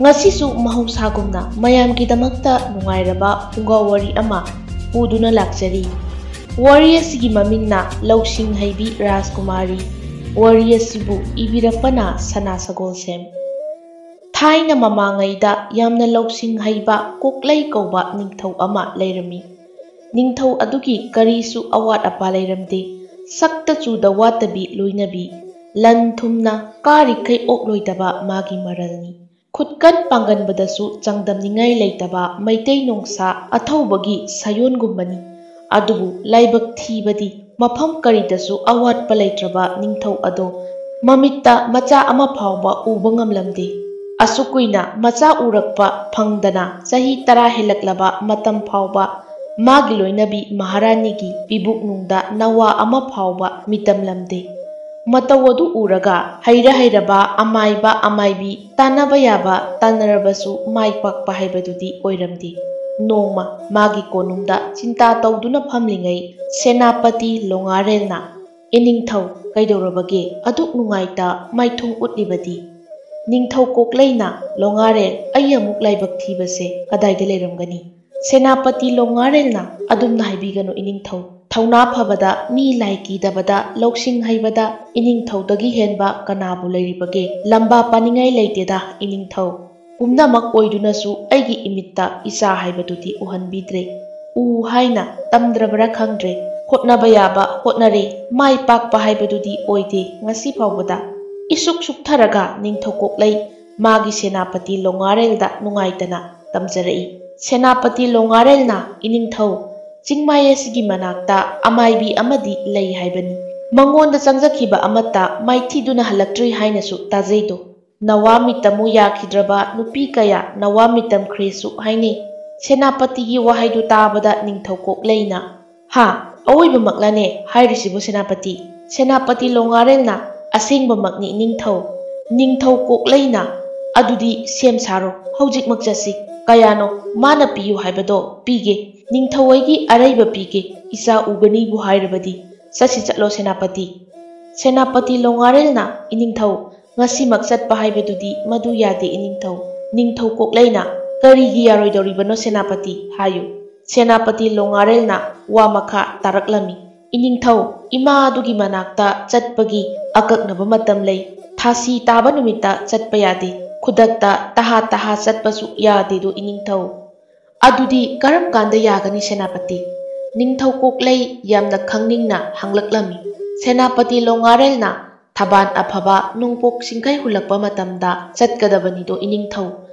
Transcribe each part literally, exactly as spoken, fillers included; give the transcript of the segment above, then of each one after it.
ꯉꯁꯤꯁꯨ ꯃꯍꯧꯁꯥꯒꯨꯝꯅ ꯃꯌꯥꯝꯒꯤꯗꯃꯛꯇ ꯅꯨꯡꯉꯥꯏꯔꯕ ꯐꯨꯡꯒꯥ ꯋꯥꯔꯤ ꯑꯃ ꯄꯨꯗꯨꯅ ꯂꯥꯛꯆꯔꯤ꯫ ꯋꯥꯔꯤ ꯑꯁꯤꯒꯤ ꯃꯃꯤꯡꯅ ꯂꯧꯁꯤꯡ ꯍꯩꯕꯤ ꯔꯥꯖꯀꯨꯃꯥꯔꯤ꯫ ꯋꯥꯔꯤ ꯑꯁꯤꯕꯨ ꯏꯕꯤꯔꯛꯄꯅ ꯁꯅꯥ ꯁꯒꯣꯜꯁꯦꯝ꯫ ꯊꯥꯏꯅ ꯃꯃꯥꯡꯉꯩꯗ ꯌꯥꯝꯅ ꯂꯧꯁꯤꯡ ꯍꯩꯕ ꯀꯣꯛꯂꯩ ꯀꯧꯕ ꯅꯤꯡꯊꯧ ꯑꯃ ꯂꯩꯔꯝꯃꯤ꯫ ꯅꯤꯡꯊꯧ ꯑꯗꯨꯒꯤ ꯀꯔꯤꯁꯨ ꯑꯋꯥꯠ ꯑꯄꯥ ꯂꯩꯔꯝꯗꯦ꯫ ꯁꯛꯇ ꯆꯨꯗ ꯋꯥꯠꯇꯕꯤ ꯂꯣꯏꯅꯕꯤ, ꯂꯟ ꯊꯨꯝꯅ ꯀꯥꯔꯤꯈꯩ ꯑꯣꯛꯂꯣꯏꯗꯕ ꯃꯥꯒꯤ ꯃꯔꯜꯅꯤ꯫ ꯈꯨꯠꯀꯟ ꯄꯥꯡꯒꯟꯕꯗꯁꯨ ꯆꯥꯡꯗꯝꯅꯤꯡꯉꯥꯏ ꯂꯩꯇꯕ ꯃꯩꯇꯩ ꯅꯣꯡꯁꯥ ꯑꯊꯧꯕꯒꯤ ꯁꯥꯌꯣꯟꯒꯨꯝꯕꯅꯤ꯫ ꯑꯗꯨꯕꯨ ꯂꯥꯏꯕꯛ ꯊꯤꯕꯗꯤ ꯃꯐꯝ ꯀꯔꯤꯗꯁꯨ ꯑꯋꯥꯠꯄ ꯂꯩꯇ꯭ꯔꯕ ꯅꯤꯡꯊꯧ ꯑꯗꯣ ꯃꯃꯤꯠꯇ ꯃꯆꯥ ꯑꯃ ꯐꯥꯎꯕ ꯎꯕ ꯉꯝꯂꯝꯗꯦ꯫ ꯑꯁꯨꯛ ꯀꯨꯏꯅ ꯃꯆꯥ ꯎꯔꯛꯄ ꯐꯪꯗꯅ ꯆꯍꯤ ꯇꯔꯥ ꯍꯦꯜꯂꯛꯂꯕ ꯃꯇꯝ ꯐꯥꯎꯕ ꯃꯥꯒꯤ ꯂꯣꯏꯅꯕꯤ ꯃꯍꯥꯔꯥꯅꯤꯒꯤ ꯄꯤꯕꯨꯛꯅꯨꯡꯗ ꯅꯋꯥ ꯑꯃ ꯐꯥꯎꯕ ꯃꯤꯇꯝꯂꯝꯗꯦ꯫ ꯃꯇꯧ ꯑꯗꯨ ꯎꯔꯒ ꯍꯩꯔ ꯍꯩꯔꯕ ꯑꯃꯥꯏꯕ ꯑꯃꯥꯏꯕꯤ ꯇꯥꯟꯅꯕ ꯌꯥꯕ ꯇꯥꯟꯅꯔꯕꯁꯨ ꯃꯥꯏ ꯄꯥꯛꯄ ꯍꯥꯏꯕꯗꯨꯗꯤ ꯑꯣꯏꯔꯝꯗꯦ꯫ ꯅꯣꯡꯃ ꯃꯥꯒꯤ ꯀꯣꯅꯨꯡꯗ ꯆꯤꯟꯇꯥ ꯇꯧꯗꯨꯅ ꯐꯝꯂꯤꯉꯩ ꯁꯦꯅꯥꯄꯇꯤ ꯂꯣꯡꯉꯥꯔꯦꯜꯅ, "ꯏꯅꯤꯡꯊꯧ, ꯀꯩꯗꯧꯔꯕꯒꯦ? ꯑꯗꯨꯛ ꯅꯨꯡꯉꯥꯏꯇ ꯃꯥꯏꯊꯣꯡ ꯎꯠꯂꯤꯕꯗꯤ?" ꯅꯤꯡꯊꯧ ꯀꯣꯛꯂꯩꯅ, "ꯂꯣꯡꯉꯥꯔꯦꯜ, ꯑꯩ ꯑꯃꯨꯛ ꯂꯥꯏꯕꯛ ꯊꯤꯕꯁꯦ ꯀꯗꯥꯏꯗ ꯂꯩꯔꯝꯒꯅꯤ?" ꯁꯦꯅꯥꯄꯇꯤ ꯂꯣꯡꯉꯥꯔꯦꯜꯅ, "ꯑꯗꯨꯝꯅ ꯍꯥꯏꯕꯤꯒꯅꯨ ꯏꯅꯤꯡꯊꯧ꯫ ꯊꯧꯅꯥ ꯐꯕꯗ, ꯃꯤ ꯂꯥꯏ ꯀꯤꯗꯕꯗ, ꯂꯧꯁꯤꯡ ꯍꯩꯕꯗ ꯏꯅꯤꯡꯊꯧꯗꯒꯤ ꯍꯦꯟꯕ ꯀꯅꯥꯕꯨ ꯂꯩꯔꯤꯕꯒꯦ? ꯂꯝꯕꯥ ꯄꯥꯅꯤꯡꯉꯥꯏ ꯂꯩꯇꯦꯗ ꯏꯅꯤꯡꯊꯧ꯫ ꯄꯨꯝꯅꯃꯛ ꯑꯣꯏꯗꯨꯅꯁꯨ ꯑꯩꯒꯤ ꯏꯃꯤꯠꯇ ꯏꯆꯥ ꯍꯥꯏꯕꯗꯨꯗꯤ ꯎꯍꯟꯕꯤꯗ꯭ꯔꯦ꯫ ꯎ ꯍꯥꯏꯅ ꯇꯝꯗ꯭ꯔꯕ꯭ꯔꯥ ꯈꯪꯗ꯭ꯔꯦ꯫ ꯍꯣꯠꯅꯕ ꯌꯥꯕ ꯍꯣꯠꯅꯔꯦ, ꯃꯥꯏ ꯄꯥꯛꯄ ꯍꯥꯏꯕꯗꯨꯗꯤ ꯑꯣꯏꯗꯦ ꯉꯁꯤ ꯐꯥꯎꯕꯗ꯫" ꯏꯁꯨꯛ ꯁꯨꯛꯊꯔꯒ ꯅꯤꯡꯊꯧ ꯀꯣꯛꯂꯩ ꯃꯥꯒꯤ ꯁꯦꯅꯥꯄꯇꯤ ꯂꯣꯡꯉꯥꯔꯦꯜꯗ ꯅꯨꯡꯉꯥꯏꯇꯅ ꯇꯝꯖꯔꯛꯏ꯫ ꯁꯦꯅꯥꯄꯇꯤ ꯂꯣꯡꯉꯥꯔꯦꯜꯅ, "ꯏꯅꯤꯡꯊꯧ, ꯆꯤꯡꯃꯥꯏ ꯑꯁꯤꯒꯤ ꯃꯅꯥꯛꯇ ꯑꯃꯥꯏꯕꯤ ꯑꯃꯗꯤ ꯂꯩ ꯍꯥꯏꯕꯅꯤ꯫ ꯃꯉꯣꯟꯗ ꯆꯪꯖꯈꯤꯕ ꯑꯃꯠꯇ ꯃꯥꯏꯊꯤꯗꯨꯅ ꯍꯜꯂꯛꯇ꯭ꯔꯤ ꯍꯥꯏꯅꯁꯨ ꯇꯥꯖꯩꯗꯣ꯫ ꯅꯋꯥ ꯃꯤꯇꯝꯃꯨ ꯌꯥꯈꯤꯗ꯭ꯔꯕ ꯅꯨꯄꯤ ꯀꯌꯥ ꯅꯋꯥ ꯃꯤꯇꯝꯈ꯭ꯔꯦꯁꯨ ꯍꯥꯏꯅꯩ꯫" ꯁꯦꯅꯥꯄꯇꯤꯒꯤ ꯋꯥꯍꯩꯗꯨ ꯇꯥꯕꯗ ꯅꯤꯡꯊꯧ ꯀꯣꯛꯂꯩꯅ, "ꯍꯥ? ꯑꯋꯣꯏꯕꯃꯛꯂꯅꯦ ꯍꯥꯏꯔꯤꯁꯤꯕꯨ ꯁꯦꯅꯥꯄꯇꯤ?" ꯁꯦꯅꯥꯄꯇꯤ ꯂꯣꯡꯉꯥꯔꯦꯜꯅ, "ꯑꯁꯦꯡꯕꯃꯛꯅꯤ ꯏꯅꯤꯡꯊꯧ꯫" ꯅꯤꯡꯊꯧ ꯀꯣꯛꯂꯩꯅ, "ꯑꯗꯨꯗꯤ ꯁꯦꯝ ꯁꯥꯔꯣ, ꯍꯧꯖꯤꯛꯃꯛ ꯆꯠꯁꯤ꯫ ꯀꯌꯥꯅꯣ ꯃꯥꯅ ꯄꯤꯌꯨ ꯍꯥꯏꯕꯗꯣ ꯄꯤꯒꯦ꯫ ꯅꯤꯡꯊꯧ ꯑꯩꯒꯤ ꯑꯔꯩꯕ ꯄꯤꯒꯦ, ꯏꯆꯥ ꯎꯒꯅꯤꯕꯨ ꯍꯥꯏꯔꯕꯗꯤ꯫ ꯆꯠꯁꯤ ꯆꯠꯂꯣ ꯁꯦꯅꯥꯄꯇꯤ꯫" ꯁꯦꯅꯥꯄꯇꯤ ꯂꯣꯡꯉꯥꯔꯦꯜꯅ, "ꯏꯅꯤꯡꯊꯧ, ꯉꯁꯤꯃꯛ ꯆꯠꯄ ꯍꯥꯏꯕꯗꯨꯗꯤ ꯃꯗꯨ ꯌꯥꯗꯦ ꯏꯅꯤꯡꯊꯧ꯫ ꯅꯤꯡꯊꯧ ꯀꯣꯛꯂꯩꯅ, "ꯀꯔꯤꯒꯤ ꯌꯥꯔꯣꯏꯗꯧꯔꯤꯕꯅꯣ ꯁꯦꯅꯥꯄꯇꯤ? ꯍꯥꯏꯌꯨ꯫" ꯁꯦꯅꯥꯄꯇꯤ ꯂꯣꯡꯉꯥꯔꯦꯜꯅ ꯋꯥ ꯃꯈꯥ ꯇꯥꯔꯛꯂꯝꯃꯤ, "ꯏꯅꯤꯡꯊꯧ, ꯏꯃꯥ ꯑꯗꯨꯒꯤ ꯃꯅꯥꯛꯇ ꯆꯠꯄꯒꯤ ꯑꯀꯛꯅꯕ ꯃꯇꯝ ꯂꯩ꯫ ꯊꯥꯁꯤ ꯇꯥꯕ ꯅꯨꯃꯤꯠꯇ ꯆꯠꯄ ꯌꯥꯗꯦ꯫ ꯈꯨꯗꯛꯇ ꯇꯍꯥ ꯇꯍꯥ ꯆꯠꯄꯁꯨ ꯌꯥꯗꯦꯗꯣ ꯏꯅꯤꯡꯊꯧ꯫" "ꯑꯗꯨꯗꯤ ꯀꯔꯝ ꯀꯥꯟꯗ ꯌꯥꯒꯅꯤ ꯁꯦꯅꯥꯄꯇꯤ?" ꯅꯤꯡꯊꯧ ꯀꯣꯛꯂꯩ ꯌꯥꯝꯅ ꯈꯪꯅꯤꯡꯅ ꯍꯪꯂꯛꯂꯝꯃꯤ꯫ ꯁꯦꯅꯥꯄꯇꯤ ꯂꯣꯡꯉꯥꯔꯦꯜꯅ, "ꯊꯕꯥꯟ ꯑꯐꯕ ꯅꯣꯡꯄꯣꯛ ꯁꯤꯡꯈꯩ ꯍꯨꯜꯂꯛꯄ ꯃꯇꯝꯗ ꯆꯠꯀꯗꯕꯅꯤꯗꯣ ꯏꯅꯤꯡꯊꯧ꯫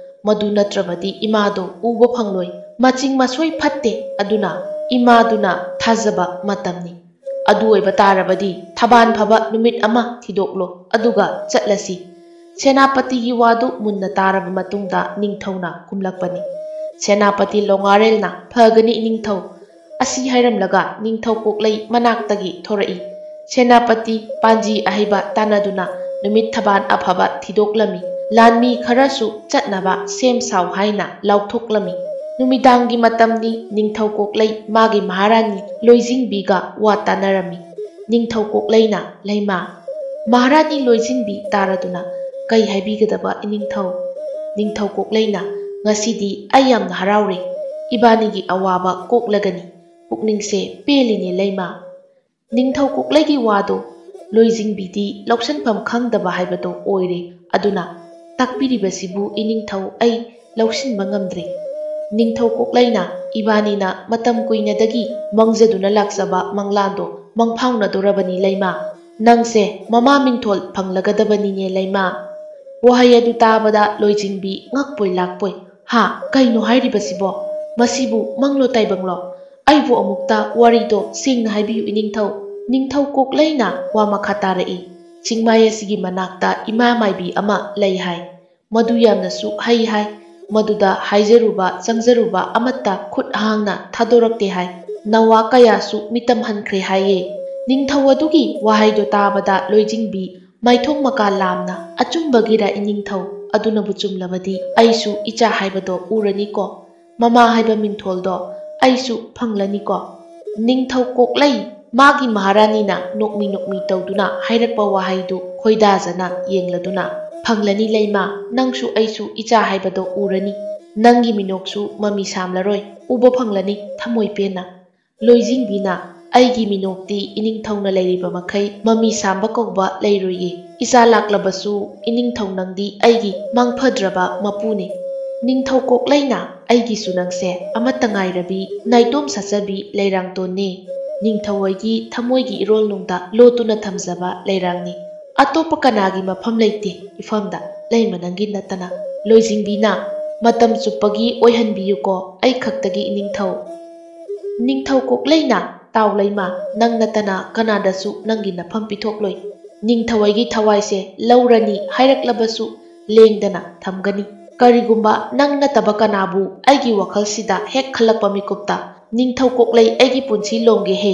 ꯃꯗꯨ ꯅꯠꯇ꯭ꯔꯕꯗꯤ ꯏꯃꯥꯗꯣ ꯎꯕ ꯐꯪꯂꯣꯏ꯫ ꯃꯆꯤꯡ ꯃꯁꯣꯏ ꯐꯠꯇꯦ꯫ ꯑꯗꯨꯅ ꯏꯃꯥꯗꯨꯅ ꯊꯥꯖꯕ ꯃꯇꯝꯅꯤ꯫ ꯑꯗꯨ ꯑꯣꯏꯕ ꯇꯥꯔꯕꯗꯤ ꯊꯕꯥꯟ ꯐꯕ ꯅꯨꯃꯤꯠ ꯑꯃ ꯊꯤꯗꯣꯛꯂꯣ, ꯑꯗꯨꯒ ꯆꯠꯂꯁꯤ꯫" ꯁꯦꯅꯥꯄꯇꯤꯒꯤ ꯋꯥꯗꯨ ꯃꯨꯟꯅ ꯇꯥꯔꯕ ꯃꯇꯨꯡꯗ ꯅꯤꯡꯊꯧꯅ ꯈꯨꯝꯂꯛꯄꯅꯤ꯫ ꯁꯦꯅꯥꯄꯇꯤ ꯂꯣꯡꯉꯥꯔꯦꯜꯅ, "ꯐꯒꯅꯤ ꯏꯅꯤꯡꯊꯧ꯫ ꯑꯁꯤ ꯍꯥꯏꯔꯝꯂꯒ ꯅꯤꯡꯊꯧ ꯀꯣꯛꯂꯩ ꯃꯅꯥꯛꯇꯒꯤ ꯊꯣꯔꯛꯏ꯫ ꯁꯦꯅꯥꯄꯇꯤ ꯄꯥꯟꯖꯤ ꯑꯍꯩꯕ ꯇꯥꯟꯅꯗꯨꯅ ꯅꯨꯃꯤꯠ ꯊꯕꯥꯟ ꯑꯐꯕ ꯊꯤꯗꯣꯛꯂꯝꯃꯤ꯫ ꯂꯥꯟꯃꯤ ꯈꯔꯁꯨ ꯆꯠꯅꯕ ꯁꯦꯝ ꯁꯥꯎ ꯍꯥꯏꯅ ꯂꯥꯎꯊꯣꯛꯂꯝꯃꯤ꯫ ꯅꯨꯃꯤꯗꯥꯡꯒꯤ ꯃꯇꯝꯅꯤ꯫ ꯅꯤꯡꯊꯧ ꯀꯣꯛꯂꯩ ꯃꯥꯒꯤ ꯃꯍꯥꯔꯥꯅꯤ ꯂꯣꯏꯖꯤꯡꯕꯤꯒ ꯋꯥ ꯇꯥꯟꯅꯔꯝꯃꯤ꯫ ꯅꯤꯡꯊꯧ ꯀꯣꯛꯂꯩꯅ, "ꯂꯩꯃꯥ, ꯃꯍꯥꯔꯥꯅꯤ ꯂꯣꯏꯖꯤꯡꯕꯤ ꯇꯥꯔꯗꯨꯅ ꯀꯩ ꯍꯥꯏꯕꯤꯒꯗꯕ ꯏꯅꯤꯡꯊꯧ?" ꯅꯤꯡꯊꯧ ꯀꯣꯛꯂꯩꯅ, "ꯉꯁꯤꯗꯤ ꯑꯩ ꯌꯥꯝꯅ ꯍꯔꯥꯎꯔꯦ꯫ ꯏꯕꯥꯅꯤꯒꯤ ꯑꯋꯥꯕ ꯀꯣꯛꯂꯒꯅꯤ꯫ ꯄꯨꯛꯅꯤꯡꯁꯦ ꯄꯦꯜꯂꯤꯅꯦ ꯂꯩꯃꯥ꯫" ꯅꯤꯡꯊꯧ ꯀꯣꯛꯂꯩꯒꯤ ꯋꯥꯗꯣ ꯂꯣꯏꯖꯤꯡꯕꯤꯗꯤ ꯂꯧꯁꯤꯟꯐꯝ ꯈꯪꯗꯕ ꯍꯥꯏꯕꯗꯣ ꯑꯣꯏꯔꯦ꯫ ꯑꯗꯨꯅ, "ꯇꯥꯛꯄꯤꯔꯤꯕꯁꯤꯕꯨ ꯏꯅꯤꯡꯊꯧ ꯑꯩ ꯂꯧꯁꯤꯟꯕ ꯉꯝꯗ꯭ꯔꯦ꯫ ꯅꯤꯡꯊꯧ ꯀꯣꯛꯂꯩꯅ ꯏꯕꯥꯅꯤꯅ ꯃꯇꯝ ꯀꯨꯏꯅꯗꯒꯤ ꯃꯪꯖꯗꯨꯅ ꯂꯥꯛꯆꯕ ꯃꯪꯂꯥꯟꯗꯣ ꯃꯪꯐꯥꯎꯅꯗꯣꯔꯕꯅꯤ ꯂꯩꯃꯥ꯫ ꯅꯪꯁꯦ ꯃꯃꯥ ꯃꯤꯡꯊꯣꯜ ꯐꯪꯂꯒꯗꯕꯅꯤꯅꯦ ꯂꯩꯃꯥ꯫" ꯋꯥꯍꯩ ꯑꯗꯨ ꯇꯥꯕꯗ ꯂꯣꯏꯖꯤꯡꯕꯤ ꯉꯛꯄꯣꯏ ꯂꯥꯛꯄꯣꯏ, "ꯍꯥ, ꯀꯩꯅꯣ ꯍꯥꯏꯔꯤꯕꯁꯤꯕꯣ? ꯃꯁꯤꯕꯨ ꯃꯪꯂꯣ ꯇꯥꯏꯕꯪꯂꯣ? ꯑꯩꯕꯨ ꯑꯃꯨꯛꯇ ꯋꯥꯔꯤꯗꯣ ꯁꯦꯡꯅ ꯍꯥꯏꯕꯤꯌꯨ ꯏꯅꯤꯡꯊꯧ꯫" ꯅꯤꯡꯊꯧ ꯀꯣꯛꯂꯩꯅ ꯋꯥ ꯃꯈꯥ ꯇꯥꯔꯛꯏ, "ꯆꯤꯡꯃꯥꯏ ꯑꯁꯤꯒꯤ ꯃꯅꯥꯛꯇ ꯏꯃꯥ ꯃꯥꯏꯕꯤ ꯑꯃ ꯂꯩ ꯍꯥꯏ꯫ ꯃꯗꯨ ꯌꯥꯝꯅꯁꯨ ꯍꯩ ꯍꯥꯏ꯫ ꯃꯗꯨꯗ ꯍꯥꯏꯖꯔꯨꯕ ꯆꯪꯖꯔꯨꯕ ꯑꯃꯠꯇ ꯈꯨꯠ ꯍꯥꯡꯅ ꯊꯥꯗꯣꯔꯛꯇꯦ ꯍꯥꯏ꯫ ꯅꯋꯥ ꯀꯌꯥꯁꯨ ꯃꯤꯇꯝ ꯍꯟꯈ꯭ꯔꯦ ꯍꯥꯏꯌꯦ꯫" ꯅꯤꯡꯊꯧ ꯑꯗꯨꯒꯤ ꯋꯥꯍꯩꯗꯣ ꯇꯥꯕꯗ ꯂꯣꯏꯖꯤꯡꯕꯤ ꯃꯥꯏꯊꯣꯡ ꯃꯀꯥ ꯂꯥꯝꯅ, "ꯑꯆꯨꯝꯕꯒꯤꯔ ꯏꯅꯤꯡꯊꯧ? ꯑꯗꯨꯅꯕꯨ ꯆꯨꯝꯂꯕꯗꯤ ꯑꯩꯁꯨ ꯏꯆꯥ ꯍꯥꯏꯕꯗꯣ ꯎꯔꯅꯤꯀꯣ꯫ ꯃꯃꯥ ꯍꯥꯏꯕ ꯃꯤꯡꯊꯣꯜꯗꯣ ꯑꯩꯁꯨ ꯐꯪꯂꯅꯤꯀꯣ?" ꯅꯤꯡꯊꯧ ꯀꯣꯛꯂꯩ ꯃꯥꯒꯤ ꯃꯍꯥꯔꯥꯅꯤꯅ ꯅꯣꯛꯃꯤ ꯅꯣꯛꯃꯤ ꯇꯧꯗꯨꯅ ꯍꯥꯏꯔꯛꯄ ꯋꯥꯍꯩꯗꯨ ꯈꯣꯏꯗꯥꯖꯅ ꯌꯦꯡꯂꯗꯨꯅ, "ꯐꯪꯂꯅꯤ ꯂꯩꯃ, ꯅꯪꯁꯨ ꯑꯩꯁꯨ ꯏꯆꯥ ꯍꯥꯏꯕꯗꯣ ꯎꯔꯅꯤ꯫ ꯅꯪꯒꯤ ꯃꯤꯅꯣꯛꯁꯨ ꯃꯃꯤ ꯁꯥꯝꯂꯔꯣꯏ, ꯎꯕ ꯐꯪꯂꯅꯤ ꯊꯃꯣꯏ ꯄꯦꯟꯅ꯫" ꯂꯣꯏꯖꯤꯡꯕꯤꯅ, "ꯑꯩꯒꯤ ꯃꯤꯅꯣꯛꯇꯤ ꯏꯅꯤꯡꯊꯧꯅ ꯂꯩꯔꯤꯕ ꯃꯈꯩ ꯃꯃꯤ ꯁꯥꯝꯕ ꯀꯧꯕ ꯂꯩꯔꯣꯏꯌꯦ꯫ ꯏꯆꯥ ꯂꯥꯛꯂꯕꯁꯨ ꯏꯅꯤꯡꯊꯧ ꯅꯪꯗꯤ ꯑꯩꯒꯤ ꯃꯥꯡꯐꯗ꯭ꯔꯕ ꯃꯄꯨꯅꯤ꯫ ꯅꯤꯡꯊꯧ ꯀꯣꯛꯂꯩꯅ, ꯑꯩꯒꯤꯁꯨ ꯅꯪꯁꯦ ꯑꯃꯠꯇ ꯉꯥꯏꯔꯕꯤ ꯅꯥꯏꯇꯣꯝ ꯁꯥꯠꯆꯕꯤ ꯂꯩꯔꯥꯡꯇꯣꯟꯅꯦ꯫ ꯅꯤꯡꯊꯧ ꯍꯣꯏꯒꯤ ꯊꯃꯣꯏꯒꯤ ꯏꯔꯣꯜꯅꯨꯡꯗ ꯂꯣꯠꯇꯨꯅ ꯊꯝꯖꯕ ꯂꯩꯔꯥꯡꯅꯤ꯫ ꯑꯇꯣꯞꯄ ꯀꯅꯥꯒꯤ ꯃꯐꯝ ꯂꯩꯇꯦ ꯏꯐꯝꯗ, ꯂꯩꯃ ꯅꯪꯒꯤ ꯅꯠꯇꯅ꯫" ꯂꯣꯏꯖꯤꯡꯕꯤꯅ, "ꯃꯇꯝ ꯆꯨꯞꯄꯒꯤ ꯑꯣꯏꯍꯟꯕꯤꯌꯨꯀꯣ ꯑꯩ ꯈꯛꯇꯒꯤ ꯏꯅꯤꯡꯊꯧ꯫" ꯅꯤꯡꯊꯧ ꯀꯣꯛꯂꯩꯅ, "ꯇꯥꯎ ꯂꯩꯃ, ꯅꯪ ꯅꯠꯇꯅ ꯀꯅꯥꯗꯁꯨ ꯅꯪꯒꯤ ꯅꯐꯝ ꯄꯤꯊꯣꯛꯂꯣꯏ꯫ ꯅꯤꯡꯊꯧ ꯑꯩꯒꯤ ꯊꯋꯥꯏꯁꯦ ꯂꯧꯔꯅꯤ ꯍꯥꯏꯔꯛꯂꯕꯁꯨ ꯂꯦꯡꯗꯅ ꯊꯝꯒꯅꯤ꯫ ꯀꯔꯤꯒꯨꯝꯕ ꯅꯪ ꯅꯠꯇꯕ ꯀꯅꯥꯕꯨ ꯑꯩꯒꯤ ꯋꯥꯈꯜꯁꯤꯗ ꯍꯦꯛ ꯈꯜꯂꯛꯄ ꯃꯤꯀꯨꯞꯇ ꯅꯤꯡꯊꯧ ꯀꯣꯛꯂꯩ ꯑꯩꯒꯤ ꯄꯨꯟꯁꯤ ꯂꯣꯝꯒꯦ ꯍꯦ꯫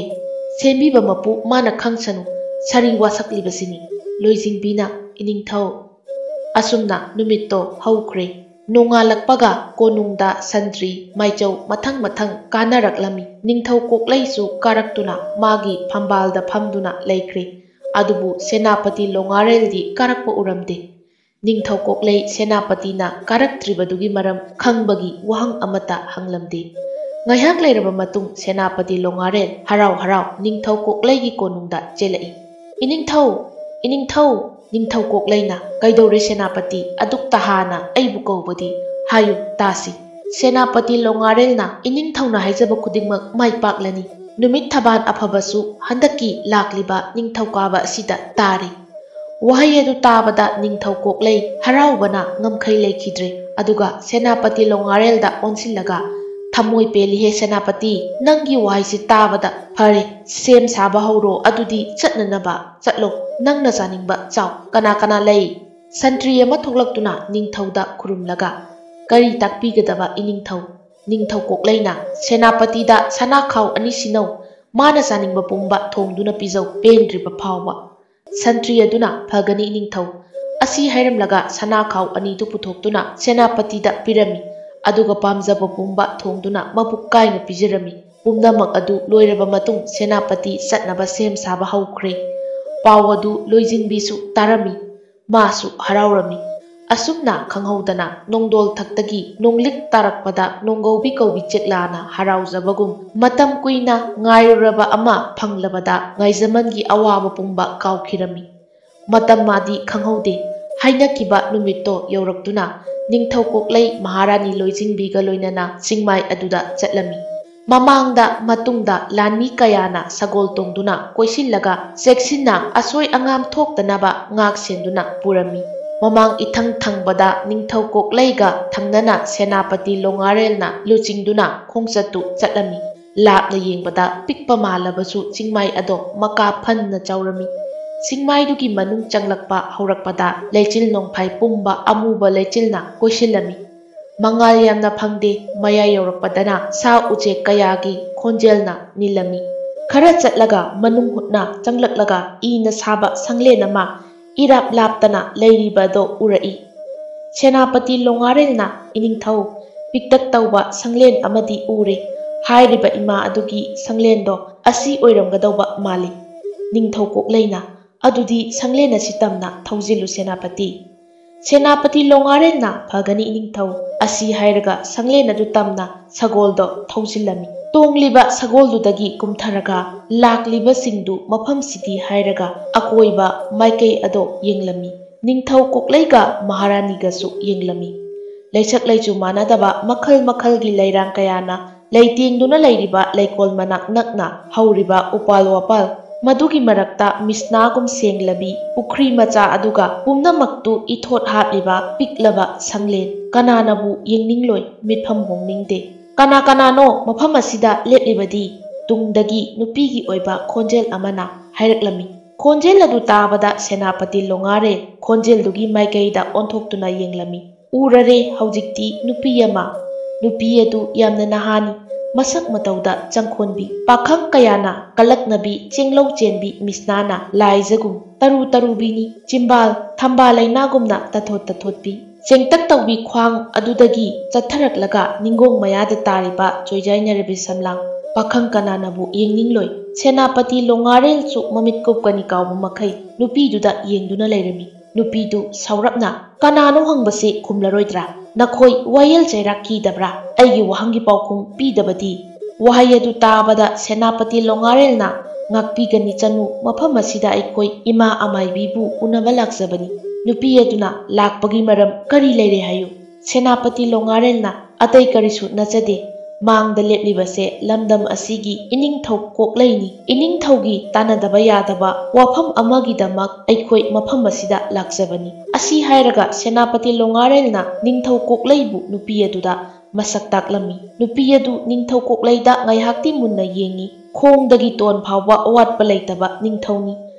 ꯁꯦꯝꯕꯤꯕ ꯃꯄꯨ ꯃꯥꯅ ꯈꯪꯁꯅꯨ, ꯁꯥꯔꯤ ꯋꯥꯁꯛꯂꯤꯕꯁꯤꯅꯤ꯫" ꯂꯣꯏꯖꯤꯡꯕꯤꯅ, "ꯏꯅꯤꯡꯊꯧ꯫" ꯑꯁꯨꯝꯅ ꯅꯨꯃꯤꯠꯇꯣ ꯍꯧꯈ꯭ꯔꯦ꯫ ꯅꯣꯡꯉꯥꯜꯂꯛꯄꯒ ꯀꯣꯅꯨꯡꯗ ꯁꯟꯇ꯭ꯔꯤ ꯃꯥꯏꯆꯧ ꯃꯊꯪ ꯃꯊꯪ ꯀꯥꯅꯔꯛꯂꯝꯃꯤ꯫ ꯅꯤꯡꯊꯧ ꯀꯣꯛꯂꯩꯁꯨ ꯀꯥꯔꯛꯇꯨꯅ ꯃꯥꯒꯤ ꯐꯝꯕꯥꯜꯗ ꯐꯝꯗꯨꯅ ꯂꯩꯈ꯭ꯔꯦ꯫ ꯑꯗꯨꯕꯨ ꯁꯦꯅꯥꯄꯇꯤ ꯂꯣꯡꯉꯥꯔꯦꯜꯗꯤ ꯀꯥꯔꯛꯄ ꯎꯔꯝꯗꯦ꯫ ꯅꯤꯡꯊꯧ ꯀꯣꯛꯂꯩ ꯁꯦꯅꯥꯄꯇꯤꯅ ꯀꯥꯔꯛꯇ꯭ꯔꯤꯕꯗꯨꯒꯤ ꯃꯔꯝ ꯈꯪꯕꯒꯤ ꯋꯥꯍꯪ ꯑꯃꯠꯇ ꯍꯪꯂꯝꯗꯦ꯫ ꯉꯥꯏꯍꯥꯛ ꯂꯩꯔꯕ ꯃꯇꯨꯡ ꯁꯦꯅꯥꯄꯇꯤ ꯂꯣꯡꯉꯥꯔꯦꯜ ꯍꯔꯥꯎ ꯍꯔꯥꯎ ꯅꯤꯡꯊꯧ ꯀꯣꯛꯂꯩꯒꯤ ꯀꯣꯅꯨꯡꯗ ꯆꯦꯜꯂꯛꯏ꯫ "ꯏꯅꯤꯡꯊꯧ! ꯏꯅꯤꯡꯊꯧ!" ꯅꯤꯡꯊꯧ ꯀꯣꯛꯂꯩꯅ, "ꯀꯩꯗꯧꯔꯦ ꯁꯦꯅꯥꯄꯇꯤ? ꯑꯗꯨꯛ ꯇꯍꯥꯅ ꯑꯩꯕꯨ ꯀꯧꯕꯗꯤ? ꯍꯥꯏꯌꯨ ꯇꯥꯁꯤ꯫" ꯁꯦꯅꯥꯄꯇꯤ ꯂꯣꯡꯉꯥꯔꯦꯜꯅ, "ꯏꯅꯤꯡꯊꯧꯅ ꯍꯥꯏꯖꯕ ꯈꯨꯗꯤꯡꯃꯛ ꯃꯥꯏ ꯄꯥꯛꯂꯅꯤ꯫ ꯅꯨꯃꯤꯠ ꯊꯕꯥꯟ ꯑꯐꯕꯁꯨ ꯍꯟꯗꯛꯀꯤ ꯂꯥꯛꯂꯤꯕ ꯅꯤꯡꯊꯧꯀꯥꯕ ꯑꯁꯤꯗ ꯇꯥꯔꯦ꯫" ꯋꯥꯍꯩ ꯑꯗꯨ ꯇꯥꯕꯗ ꯅꯤꯡꯊꯧ ꯀꯣꯛꯂꯩ ꯍꯔꯥꯎꯕꯅ ꯉꯝꯈꯩ ꯂꯩꯈꯤꯗ꯭ꯔꯦ꯫ ꯑꯗꯨꯒ ꯁꯦꯅꯥꯄꯇꯤ ꯂꯣꯡꯉꯥꯔꯦꯜꯗ ꯑꯣꯟꯁꯤꯜꯂꯒ, "ꯊꯃꯣꯏ ꯄꯦꯜꯂꯤꯍꯦ ꯁꯦꯅꯥꯄꯇꯤ, ꯅꯪꯒꯤ ꯋꯥꯍꯩꯁꯤ ꯇꯥꯕꯗ꯫ ꯐꯔꯦ, ꯁꯦꯝ ꯁꯥꯕ ꯍꯧꯔꯣ, ꯑꯗꯨꯗꯤ ꯆꯠꯅꯅꯕ ꯆꯠꯂꯣ꯫ ꯅꯪꯅ ꯆꯥꯅꯤꯡꯕ ꯆꯥꯎ꯫ ꯀꯅꯥ ꯀꯅꯥ ꯂꯩ?" ꯁꯟꯇ꯭ꯔꯤ ꯑꯃ ꯊꯣꯛꯂꯛꯇꯨꯅ ꯅꯤꯡꯊꯧꯗ ꯈꯨꯔꯨꯝꯂꯒ, "ꯀꯔꯤ ꯇꯥꯛꯄꯤꯒꯗꯕ ꯏꯅꯤꯡꯊꯧ?" ꯅꯤꯡꯊꯧ ꯀꯣꯛꯂꯩꯅ, "ꯁꯦꯅꯥꯄꯇꯤꯗ ꯁꯅꯥꯈꯥꯎ ꯑꯅꯤ ꯁꯤꯟꯅꯧ꯫ ꯃꯥꯅ ꯆꯥꯅꯤꯡꯕ ꯄꯨꯝꯕ ꯊꯣꯡꯗꯨꯅ ꯄꯤꯖꯧ, ꯄꯦꯟꯗ꯭ꯔꯤꯕ ꯐꯥꯎꯕ꯫" ꯁꯟꯇ꯭ꯔꯤ ꯑꯗꯨꯅ, "ꯐꯒꯅꯤ ꯏꯅꯤꯡꯊꯧ꯫" ꯑꯁꯤ ꯍꯥꯏꯔꯝꯂꯒ ꯁꯅꯥꯈꯥꯎ ꯑꯅꯤꯗꯨ ꯄꯨꯊꯣꯛꯇꯨꯅ ꯁꯦꯅꯥꯄꯇꯤꯗ ꯄꯤꯔꯝꯃꯤ꯫ ꯑꯗꯨꯒ ꯄꯥꯝꯖꯕ ꯄꯨꯝꯕ ꯊꯣꯡꯗꯨꯅ ꯃꯕꯨꯛ ꯀꯥꯏꯅ ꯄꯤꯖꯔꯝꯃꯤ꯫ ꯄꯨꯝꯅꯃꯛ ꯑꯗꯨ ꯂꯣꯏꯔꯕ ꯃꯇꯨꯡ ꯁꯦꯅꯥꯄꯇꯤ ꯆꯠꯅꯕ ꯁꯦꯝ ꯁꯥꯕ ꯍꯧꯈ꯭ꯔꯦ꯫ ꯄꯥꯎ ꯑꯗꯨ ꯂꯣꯏꯖꯤꯡꯕꯤꯁꯨ ꯇꯥꯔꯝꯃꯤ꯫ ꯃꯥꯁꯨ ꯍꯔꯥꯎꯔꯝꯃꯤ꯫ ꯑꯁꯨꯝꯅ ꯈꯪꯍꯧꯗꯅ ꯅꯣꯡꯗꯣꯜ ꯊꯛꯇꯒꯤ ꯅꯣꯡꯂꯤꯛ ꯇꯥꯔꯛꯄꯗ ꯅꯣꯡꯒꯧꯕꯤ ꯀꯧꯕꯤ ꯆꯦꯛꯂꯥꯅ ꯍꯔꯥꯎꯖꯕꯒꯨꯝ, ꯃꯇꯝ ꯀꯨꯏꯅ ꯉꯥꯏꯔꯨꯔꯕ ꯑꯃ ꯐꯪꯂꯕꯗ ꯉꯥꯏꯖꯃꯟꯒꯤ ꯑꯋꯥꯕ ꯄꯨꯝꯕ ꯀꯥꯎꯈꯤꯔꯝꯃꯤ꯫ ꯃꯇꯝ ꯃꯥꯗꯤ ꯈꯪꯍꯧꯗꯦ꯫ ꯍꯥꯏꯅꯈꯤꯕ ꯅꯨꯃꯤꯠꯇꯣ ꯌꯧꯔꯛꯇꯨꯅ ꯅꯤꯡꯊꯧ ꯀꯣꯛꯂꯩ ꯃꯍꯥꯔꯥꯅꯤ ꯂꯣꯏꯖꯤꯡꯕꯤꯒ ꯂꯣꯏꯅꯅ ꯆꯤꯡꯃꯥꯏ ꯑꯗꯨꯗ ꯆꯠꯂꯝꯃꯤ꯫ ꯃꯃꯥꯡꯗ ꯃꯇꯨꯡꯗ ꯂꯥꯟꯃꯤ ꯀꯌꯥꯅ ꯁꯒꯣꯜ ꯇꯣꯡꯗꯨꯅ ꯀꯣꯏꯁꯤꯜꯂꯒ ꯆꯦꯛꯁꯤꯟꯅ ꯑꯁꯣꯏ ꯑꯉꯥꯝ ꯊꯣꯛꯇꯅꯕ ꯉꯥꯛ ꯁꯦꯟꯗꯨꯅ ꯄꯨꯔꯝꯃꯤ꯫ ꯃꯃꯥꯡ ꯏꯊꯪ ꯊꯪꯕꯗ ꯅꯤꯡꯊꯧ ꯀꯣꯛꯂꯩꯒ ꯊꯪꯅꯅ ꯁꯦꯅꯥꯄꯇꯤ ꯂꯣꯡꯉꯥꯔꯦꯜꯅ ꯂꯨꯆꯤꯡꯗꯨꯅ ꯈꯣꯡꯆꯠꯇꯨ ꯆꯠꯂꯝꯃꯤ꯫ ꯂꯥꯞꯅ ꯌꯦꯡꯕꯗ ꯄꯤꯛꯄ ꯃꯥꯜꯂꯕꯁꯨ ꯆꯤꯡꯃꯥꯏ ꯑꯗꯣ ꯃꯀꯥ ꯐꯟꯅ ꯆꯥꯎꯔꯝꯃꯤ꯫ ꯆꯤꯡꯃꯥꯏꯗꯨꯒꯤ ꯃꯅꯨꯡ ꯆꯪꯂꯛꯄ ꯍꯧꯔꯛꯄꯗ ꯂꯩꯆꯤꯜ ꯅꯣꯡꯐꯥꯏ ꯄꯨꯝꯕ ꯑꯃꯨꯕ ꯂꯩꯆꯤꯜꯅ ꯀꯣꯏꯁꯤꯜꯂꯝꯃꯤ꯫ ꯃꯉꯥꯜ ꯌꯥꯝꯅ ꯐꯪꯗꯦ, ꯃꯌꯥꯏ ꯌꯧꯔꯛꯄꯗꯅ ꯁꯥ ꯎꯆꯦꯛ ꯀꯌꯥꯒꯤ ꯈꯣꯟꯖꯦꯜꯅ ꯅꯤꯜꯂꯝꯃꯤ꯫ ꯈꯔ ꯆꯠꯂꯒ ꯃꯅꯨꯡ ꯍꯨꯠꯅ ꯆꯪꯂꯛꯂꯒ ꯏꯅ ꯁꯥꯕ ꯁꯪꯂꯦꯟ ꯑꯃ ꯏꯔꯥꯞ ꯂꯥꯞꯇꯅ ꯂꯩꯔꯤꯕꯗꯣ ꯎꯔꯛꯏ꯫ ꯁꯦꯅꯥꯄꯇꯤ ꯂꯣꯡꯉꯥꯔꯦꯜꯅ, "ꯏꯅꯤꯡꯊꯧ, ꯄꯤꯛꯇꯛ ꯇꯧꯕ ꯁꯪꯂꯦꯟ ꯑꯃꯗꯤ ꯎꯔꯦ꯫ ꯍꯥꯏꯔꯤꯕ ꯏꯃꯥ ꯑꯗꯨꯒꯤ ꯁꯪꯂꯦꯟꯗꯣ ꯑꯁꯤ ꯑꯣꯏꯔꯝꯒꯗꯧꯕ ꯃꯥꯜꯂꯤ꯫" ꯅꯤꯡꯊꯧ ꯀꯣꯛꯂꯩꯅ, "ꯑꯗꯨꯗꯤ ꯁꯪꯂꯦꯟ ꯑꯁꯤ ꯇꯝꯅ ꯊꯧꯖꯤꯜꯂꯨ ꯁꯦꯅꯥꯄꯇꯤ꯫" ꯁꯦꯅꯥꯄꯇꯤ ꯂꯣꯡꯉꯥꯔꯦꯜꯅ, "ꯐꯒꯅꯤ ꯏꯅꯤꯡꯊꯧ꯫" ꯑꯁꯤ ꯍꯥꯏꯔꯒ ꯁꯪꯂꯦꯟ ꯑꯗꯨ ꯇꯝꯅ ꯁꯒꯣꯜꯗꯣ ꯊꯧꯖꯤꯜꯂꯝꯃꯤ꯫ ꯇꯣꯡꯂꯤꯕ ꯁꯒꯣꯜꯗꯨꯗꯒꯤ ꯀꯨꯝꯊꯔꯒ ꯂꯥꯛꯂꯤꯕꯁꯤꯡꯗꯨ ꯃꯐꯝꯁꯤꯗꯤ ꯍꯥꯏꯔꯒ ꯑꯀꯣꯏꯕ ꯃꯥꯏꯀꯩ ꯑꯗꯣ ꯌꯦꯡꯂꯝꯃꯤ꯫ ꯅꯤꯡꯊꯧ ꯀꯣꯛꯂꯩꯒ ꯃꯍꯥꯔꯥꯅꯤꯒꯁꯨ ꯌꯦꯡꯂꯝꯃꯤ꯫ ꯂꯩꯁꯛ ꯂꯩꯆꯨ ꯃꯥꯟꯅꯗꯕ ꯃꯈꯜ ꯃꯈꯜꯒꯤ ꯂꯩꯔꯥꯡ ꯀꯌꯥꯅ ꯂꯩꯇꯦꯡꯗꯨꯅ ꯂꯩꯔꯤꯕ ꯂꯩꯀꯣꯜ ꯃꯅꯥꯛ ꯅꯛꯅ ꯍꯧꯔꯤꯕ ꯎꯄꯥꯜ ꯋꯥꯄꯥꯜ, ꯃꯗꯨꯒꯤ ꯃꯔꯛꯇ ꯃꯤꯁꯅꯥꯒꯨꯝ ꯁꯦꯡꯂꯕꯤ ꯄꯨꯈ꯭ꯔꯤ ꯃꯆꯥ ꯑꯗꯨꯒ ꯄꯨꯝꯅꯃꯛꯇꯨ ꯏꯊꯣꯠ ꯍꯥꯞꯂꯤꯕ ꯄꯤꯛꯂꯕ ꯁꯪꯂꯦꯟ, ꯀꯅꯥꯅꯕꯨ ꯌꯦꯡꯅꯤꯡꯂꯣꯏ ꯃꯤꯠꯐꯝ ꯍꯣꯡꯅꯤꯡꯗꯦ꯫ "ꯀꯅꯥ ꯀꯅꯥꯅꯣ ꯃꯐꯝ ꯑꯁꯤꯗ ꯂꯦꯞꯂꯤꯕꯗꯤ?" ꯇꯨꯡꯗꯒꯤ ꯅꯨꯄꯤꯒꯤ ꯑꯣꯏꯕ ꯈꯣꯟꯖꯦꯜ ꯑꯃꯅ ꯍꯥꯏꯔꯛꯂꯝꯃꯤ꯫ ꯈꯣꯟꯖꯦꯜ ꯑꯗꯨ ꯇꯥꯕꯗ ꯁꯦꯅꯥꯄꯇꯤ ꯂꯣꯡꯉꯥꯔꯦ ꯈꯣꯟꯖꯦꯜꯗꯨꯒꯤ ꯃꯥꯏꯀꯩꯗ ꯑꯣꯟꯊꯣꯛꯇꯨꯅ ꯌꯦꯡꯂꯝꯃꯤ꯫ ꯎꯔꯔꯦ ꯍꯧꯖꯤꯛꯇꯤ ꯅꯨꯄꯤ ꯑꯃ꯫ ꯅꯨꯄꯤ ꯑꯗꯨ ꯌꯥꯝꯅ ꯅꯍꯥꯅꯤ꯫ ꯃꯁꯛ ꯃꯇꯧꯗ ꯆꯪꯈꯣꯟꯕꯤ꯫ ꯄꯥꯈꯪ ꯀꯌꯥꯅ ꯀꯂꯛꯅꯕꯤ ꯆꯦꯡꯂꯧ ꯆꯦꯟꯕꯤ ꯃꯤꯁꯅꯥꯅ ꯂꯥꯏꯖꯒꯨꯝ ꯇꯔꯨ ꯇꯔꯨꯕꯤꯅꯤ꯫ ꯆꯤꯝꯕꯥꯜ ꯊꯝꯕꯥꯜ ꯂꯩꯅꯥꯒꯨꯝꯅ ꯇꯊꯣꯠ ꯇꯊꯣꯠꯄꯤ꯫ ꯆꯦꯡꯇꯛ ꯇꯧꯕꯤ ꯈ꯭ꯋꯥꯡ ꯑꯗꯨꯗꯒꯤ ꯆꯠꯊꯔꯛꯂꯒ ꯅꯤꯡꯒꯣꯡ ꯃꯌꯥꯗ ꯇꯥꯔꯤꯕ ꯆꯣꯏꯖꯥꯏꯅꯔꯕꯤ ꯁꯝꯂꯥꯡ꯫ ꯄꯥꯈꯪ ꯀꯅꯥꯅꯕꯨ ꯌꯦꯡꯅꯤꯡꯂꯣꯏ? ꯁꯦꯅꯥꯄꯇꯤ ꯂꯣꯡꯉꯥꯔꯦꯜꯁꯨ ꯃꯃꯤꯠ ꯀꯨꯞꯀꯅꯤ ꯀꯥꯎꯕ ꯃꯈꯩ ꯅꯨꯄꯤꯗꯨꯗ ꯌꯦꯡꯗꯨꯅ ꯂꯩꯔꯝꯃꯤ꯫ ꯅꯨꯄꯤꯗꯨ ꯁꯥꯎꯔꯞꯅ, "ꯀꯅꯥꯅꯣ ꯍꯪꯕꯁꯦ ꯈꯨꯝꯂꯔꯣꯏꯗ꯭ꯔꯥ? ꯅꯈꯣꯏ ꯋꯥꯌꯦꯜ ꯆꯩꯔꯥꯛ ꯀꯤꯗꯕ꯭ꯔꯥ? ꯑꯩꯒꯤ ꯋꯥꯍꯪꯒꯤ ꯄꯥꯎꯈꯨꯝ ꯄꯤꯗꯕꯗꯤ?" ꯋꯥꯍꯩ ꯑꯗꯨ ꯇꯥꯕꯗ ꯁꯦꯅꯥꯄꯇꯤ ꯂꯣꯡꯉꯥꯔꯦꯜꯅ, "ꯉꯥꯛꯄꯤꯒꯅꯤ ꯆꯅꯨ, ꯃꯐꯝ ꯑꯁꯤꯗ ꯑꯩꯈꯣꯏ ꯏꯃꯥ ꯑꯃꯥꯏꯕꯤꯕꯨ ꯎꯅꯕ ꯂꯥꯛꯆꯕꯅꯤ꯫ ꯅꯨꯄꯤ ꯑꯗꯨꯅ ꯂꯥꯛꯄꯒꯤ ꯃꯔꯝ ꯀꯔꯤ ꯂꯩꯔꯦ ꯍꯥꯏꯌꯨ?" ꯁꯦꯅꯥꯄꯇꯤ ꯂꯣꯡꯉꯥꯔꯦꯜꯅ, "ꯑꯇꯩ ꯀꯔꯤꯁꯨ ꯅꯠꯆꯗꯦ꯫ ꯃꯥꯡꯗ ꯂꯦꯞꯂꯤꯕꯁꯦ ꯂꯝꯗꯝ ꯑꯁꯤꯒꯤ ꯏꯅꯤꯡꯊꯧ ꯀꯣꯛꯂꯩꯅꯤ꯫ ꯏꯅꯤꯡꯊꯧꯒꯤ ꯇꯥꯟꯅꯗꯕ ꯌꯥꯗꯕ ꯋꯥꯐꯝ ꯑꯃꯒꯤꯗꯃꯛ ꯑꯩꯈꯣꯏ ꯃꯐꯝ ꯑꯁꯤꯗ ꯂꯥꯛꯆꯕꯅꯤ꯫" ꯑꯁꯤ ꯍꯥꯏꯔꯒ ꯁꯦꯅꯥꯄꯇꯤ ꯂꯣꯡꯉꯥꯔꯦꯜꯅ ꯅꯤꯡꯊꯧ ꯀꯣꯛꯂꯩꯕꯨ ꯅꯨꯄꯤ ꯑꯗꯨꯗ ꯃꯁꯛ ꯇꯥꯛꯂꯝꯃꯤ꯫ ꯅꯨꯄꯤ ꯑꯗꯨ ꯅꯤꯡꯊꯧ ꯀꯣꯛꯂꯩꯗ ꯉꯥꯏꯍꯥꯛꯇꯤ ꯃꯨꯟꯅ ꯌꯦꯡꯉꯤ꯫ ꯈꯣꯡꯗꯒꯤ ꯇꯣꯟ ꯐꯥꯎꯕ ꯑꯋꯥꯠꯄ ꯂꯩꯇꯕ ꯅꯤꯡꯊꯧꯅꯤ꯫